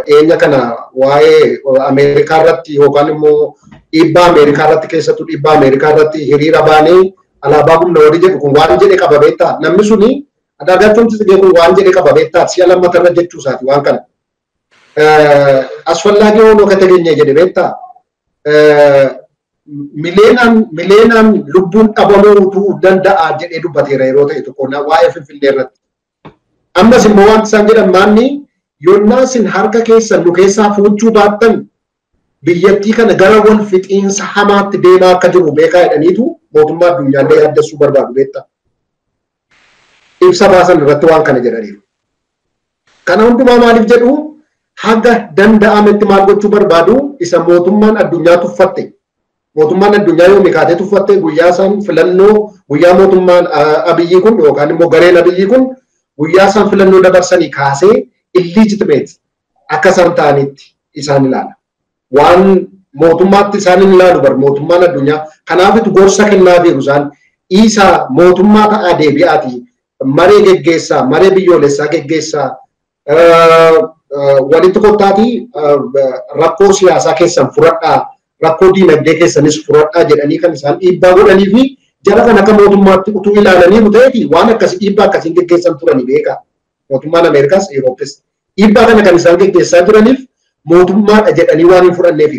D: dhiyeenya kana waa'ee Ameerikaa irratti yookaan immoo dhiibbaa Ameerikaa irratti, keessattuu dhiibbaa Ameerikaa irratti hiriira baanee alaabaa humna walii jedhu kun waan jedhe qaba, beektaa. Namni suni Andaargaachoon Tsigee kun waan jedhe qaba, beektaa, si'a lammatarra jechuu isaati waan kana. አስፈላጊ ሆኖ ከተገኘ jedhe, beektaa, mileenaan mileenaan lubbuun dhabamuutu danda'a jedhee dubbateera yeroo ta'e tokko waa'ee Finfinnee irratti. Ammas immoo wanti isaan jedhan maanni, yonnaa isin harka keessan nu keessaa fuuchuu baattan biyyattii kana gara wal fixiinsa hamaatti deemaa akka jiru beekaa jedhaniitu mootummaa addunyaallee yaaddessuu barbaadu, beektaa. Ibsa baasan irratti waan kana jedhaniiru. Kana hundumaa maaliif jedhu? Haga danda'ametti maal gochuu barbaadu? Isa mootummaan addunyaa tuffatte. Mootummaan addunyaa yoo mikaatee tuffatte, guyyaa isaan filannoo, guyyaa mootummaan Abiyyii kun yookaan immoo gareen Abiyyii kun guyyaa isaan filannoo dabarsanii kaasee illegitimate akka isaan ta'anitti isaan ilaala. Waan mootummaatti isaan hin ilaalu bar mootummaan addunyaa. Kanaafitu gorsa kennaafiiru isaan, dhiisaa, mootummaa ta'aa deebi'aati, maree geggeessaa, maree biyyoolessaa geggeessaa, walitti kottaatii rakkoo siyaasaa keessan furadhaa, rakkoo diinagdee keessanis furadhaa jedhanii kan isaan dhiibbaa godhanii fi jara kan akka mootummaatti utuu ilaalanii ta'eeti waan akkasii dhiibbaa akkasiin geggeessan turanii, beekaa. Mootummaan Ameerikaas Yurooppis dhiibbaa kana kan isaan geggeessaa jiraniif mootummaadha jedhanii waan hin fudhanneef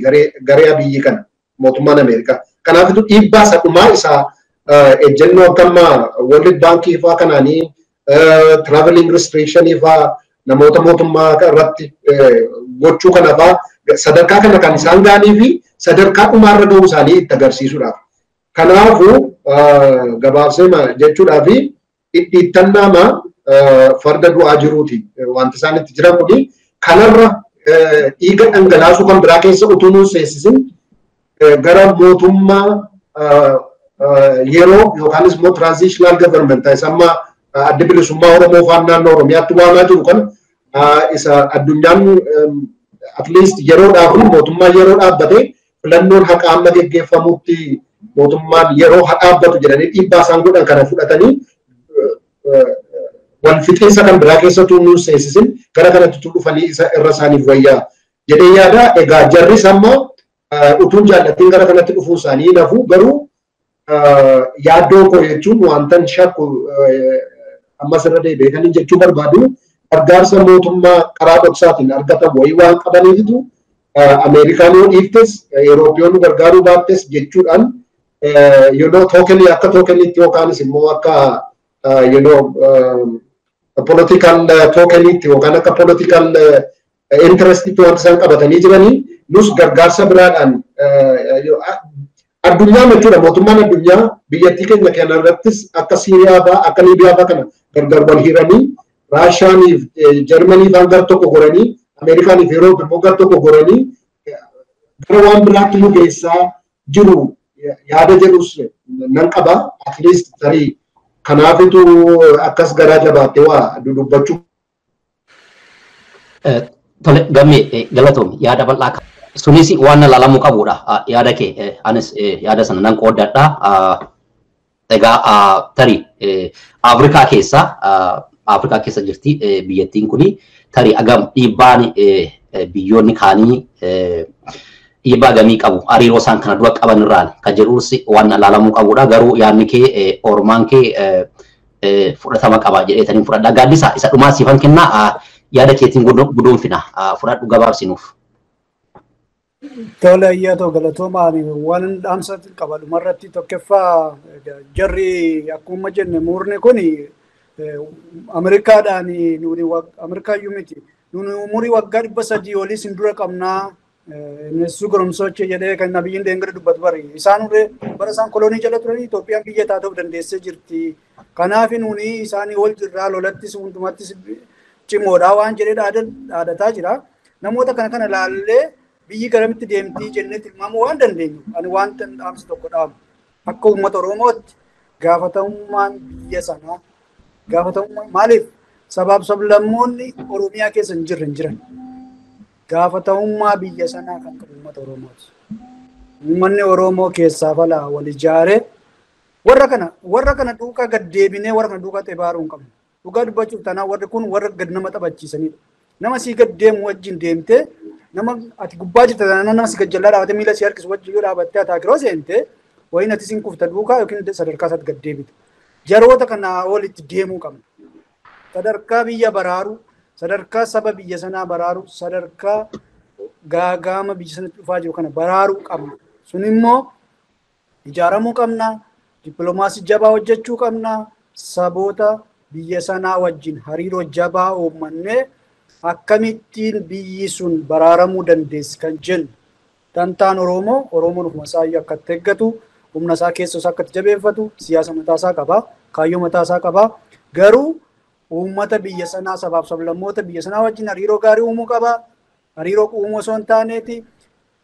D: garee Abiyyii kana mootummaan Ameerikaa. Kanaafitu dhiibbaa isa dhumaa isaa ejjennoo akka amma World Baankii fa'aa kanaanii, traveling restriction fa'aa namoota mootummaa irratti gochuu kana fa'aa sadarkaa kana kan isaan ga'anii fi sadarkaa dhumaarra ga'uu isaanii itti agarsiisuudhaaf. Kanaafuu gabaabsee jechuudhaaf, dhidhiittannaama farda du'aa jiruuti wanti isaan itti jiran kuni. Kanarra dhiiga dhangalaasuu kan biraa keessa utuu nuun seessisin gara mootummaa yeroo yookaanis immoo transitional government isa amma Adda Bilisummaa Oromoo faan naannoo Oromiyaatti waamaa jiru kana, isa addunyaan at least yeroodhaaf mootummaan yeroo dhaabbatee filannoon haqa amma geggeeffamutti mootummaan yeroo haa dhaabbatu jedhanii dhiibbaa isaan godhan kana fudhatanii, wal fixiinsa kan biraa keessattuu nuun seessisin gara kanatti dhufanii isa irra isaaniif wayyaa jedhee yaada. Egaa jarris amma utuun jaallattiin gara kanatti dhufuu isaanii nafu, garuu yaaddoo koo jechuun wantan shakku ammas irra deebi'ee kan jechuu barbaadu, gargaarsa mootummaa karaa dhoksaatiin argatan wayii waan qabaniifitu Ameerikaan yoo dhiiftes, Euroopiyoon gargaaruu baattes jechuudhaan tokenii akka tokeniitti yookaanis immoo akka political tokeniitti yookaan akka political interestitti wanti isaan qabatanii jiranii, nus gargaarsa biraadhaan addunyaa jechuudha, mootummaan addunyaa biyyattii keenya kana irrattis akka Siiriyaa fa'aa, akka Liibiyaa fa'aa kana gargar wal hiranii, Raashaaniif Jarmanii fa'aan gar tokko goranii, Ameerikaaniif Yeroob immoo gar tokko goranii gara waan biraatti nu geessaa jiru yaada jedhus nan qaba. At least tarii kanaafitu akkas garaa jabaattee waa dudubbachuu.
B: Tole gammee, galatoomi, yaada bal'aa sunis waan ilaalamuu qabudha. Yaada kee anis yaada sana nan qooddadha. Egaa tarii Afrikaa keessa jirti biyyattiin kuni, tarii agam dhiibbaan biyyoonni kaanii dhiibbaa gamii qabu hariiroo isaan kana dura qaban irraan kan jedhus waan ilaalamuu qabudha. Garuu yaadni kee ormaan kee fudhatama qaba jedheetanii fudhadha. Gaaddisa, isa dhumaa siifan kennaa, yaada keetiin guduunfina, fudhadhu, gabaabsinuuf.
C: Tole, ayyaatoo, galatooma. Ani waan dhaamsa qaba dhumarratti. Tokkoffaa, jarri akkuma jenne murni kun Ameerikaadhaan, nuuni Ameerikaayyuu miti, nuuni umurii waggaa 300 olii isin dura qabnaa, እነሱ ጎረምሶች jedhee kan Abiyyiin deengara dubbatu bari. Isaan bara isaan kolonii jala turanii Itoophiyaan biyya taatee dandeessee jirti. Kanaaf nuuni isaanii ol jirraa, lolattis hundumattis cimoodha waan jedhee dhaadataa jira. Namoota kana kana laallee biyyi garamitti deemtii jennee tilmaamuu waan dandeenyu. Ani waan dhaamsa tokko dhaamu. Akka uummata Oromootti Gaafatamummaan biyya sanaa gaafatamummaa maaliif sabaaf sablammoonni Oromiyaa keessa hin jirre hin jiran. Gaafatamummaa biyya sanaa kan qabu uummata Oromooti. Uummanni Oromoo keessaa falaa wal ijaaree warra kana duukaa gad deebinee warra kana duukaa xibaaruu hin qabnu. Dhugaa dubbachuuf taanaan warri kun warra gad nama taphachiisanidha. Nama sii gad deemu wajjin deemtee nama ati gubbaa jirta taanaan nama si gad jallaa dhaabatee miila si harkisu wajjin yoo dhaabattee ataakiroo seente wayin ati siin kufta duukaa yookiin sadarkaa isaatti gad deebita. Jaroota kanaa olitti deemuu qabna. Sadarkaa biyya baraaruu, sadarkaa saba biyya sanaa baraaruu, sadarkaa gaagaama biyya sanatti dhufaa jiru kana baraaruu qabna. Sun immoo ijaaramuu qabna, dippiloomaasii jabaa hojjechuu qabna, saboota biyya sanaa wajjin hariiroo jabaa uummannee akkamittiin biyyi sun baraaramuu dandeessi kan jennu. Dantaan Oromoo, Oromoon ofuma isaa iyyuu akka itti eeggatu, humna isaa keessoo isaa akka itti jabeeffatu, siyaasa mataa isaa qaba, kaayyoo mataa isaa qaba. Garuu uummata biyya sanaa sabaaf sablammoota biyya sanaa wajjin hariiroo gaarii uumuu qaba. Hariiroo uumuu osoo hin taaneeti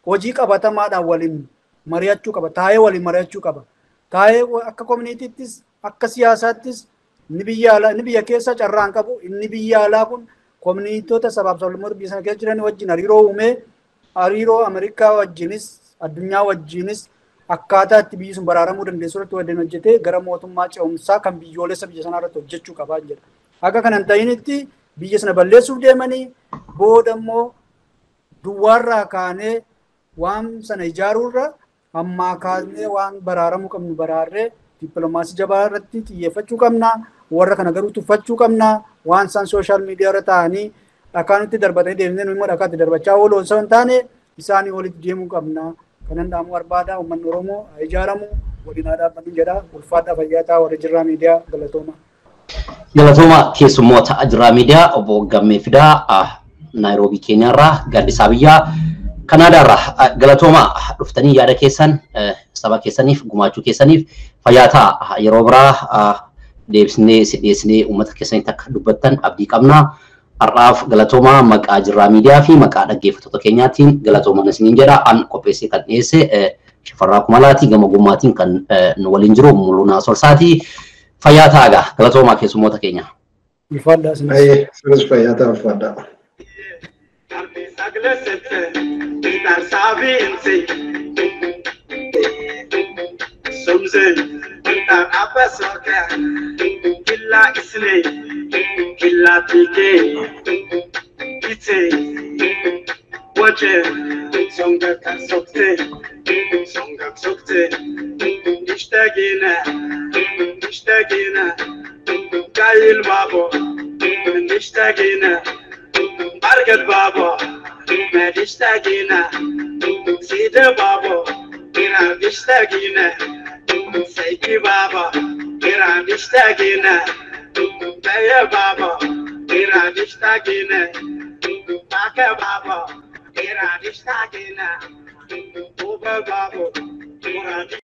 C: hojii qabatamaadhaan waliin mari'achuu qaba. Taa'ee waliin mari'achuu qaba. Taa'ee akka koominiitiittis akka siyaasaattis inni biyya alaa inni biyya keessa carraa hin qabu. Inni biyya alaa kun koominiitoota sabaaf sablammoota biyya sana keessa jiran wajjin hariiroo uumee hariiroo Ameerikaa wajjinis addunyaa wajjinis akkaataa itti biyyi sun baraaramuu dandeessu irratti waliin hojjetee gara mootummaa ce'umsaa kan biyyoolessa biyya sanaa irratti hojjechuu qabaa jedha. Akka kana hin ta'initti biyya sana balleessuuf deemanii booda immoo duwwaarraa kaanee waan sana ijaaruurra ammaa kaasnee waan baraaramuu qabnu baraarree dippiloomaasii jabaa irratti xiyyeeffachuu qabna. Warra kana garuu tuffachuu qabna. Waan isaan sooshaal miidiyaa irra taa'anii dhakaa nutti darbatanii deemnee nu immoo dhakaatti darbachaa oolu osoo hin taane isaanii walitti deemuu qabna. Kanan dhaamuu barbaada. Uummanni Oromoo haa ijaaramu. Waliin haa dhaabbannu jedha. Ulfaadhaa fayyaa ta'aa warra Jirraa Miidiyaa galatooma.
B: Galatooma keessummoota Jirraa Miidiyaa obbo Gammee Fidaa Naayiroobii Keeniyaarraa Gaaddisaa Biyyaa Kanaadaarraa galatooma dhuftanii yaada keessan saba keessaniif gumaachuu keessaniif fayyaa ta'aa yeroo biraa deebisnee si dhiyeessinee uummata keessanitti akka dubbattan abdii qabna. Har'aaf galatooma maqaa Jirraa Miidiyaa fi maqaa dhaggeeffattoota keenyaatiin galatoomaan isiniin jedha. An qopheessee kan dhiyeesse Shifarraa Kumalaatii gama gummaatiin kan nu waliin jiru Mul'unaa Solsaati. Fayyaa ta'aa egaa galatoomaa keessummoota keenya.
C: Ulfaadhaa isinis.
D: Baay'ee isinis fayyaa ta'aa ulfaadhaa.
A: Barkat babo, medishtagina, sida babo, iradishtagina, seiki babo, iradishtagina, baya babo, iradishtagina, baka babo, iradishtagina, uba babo, iradishtagina.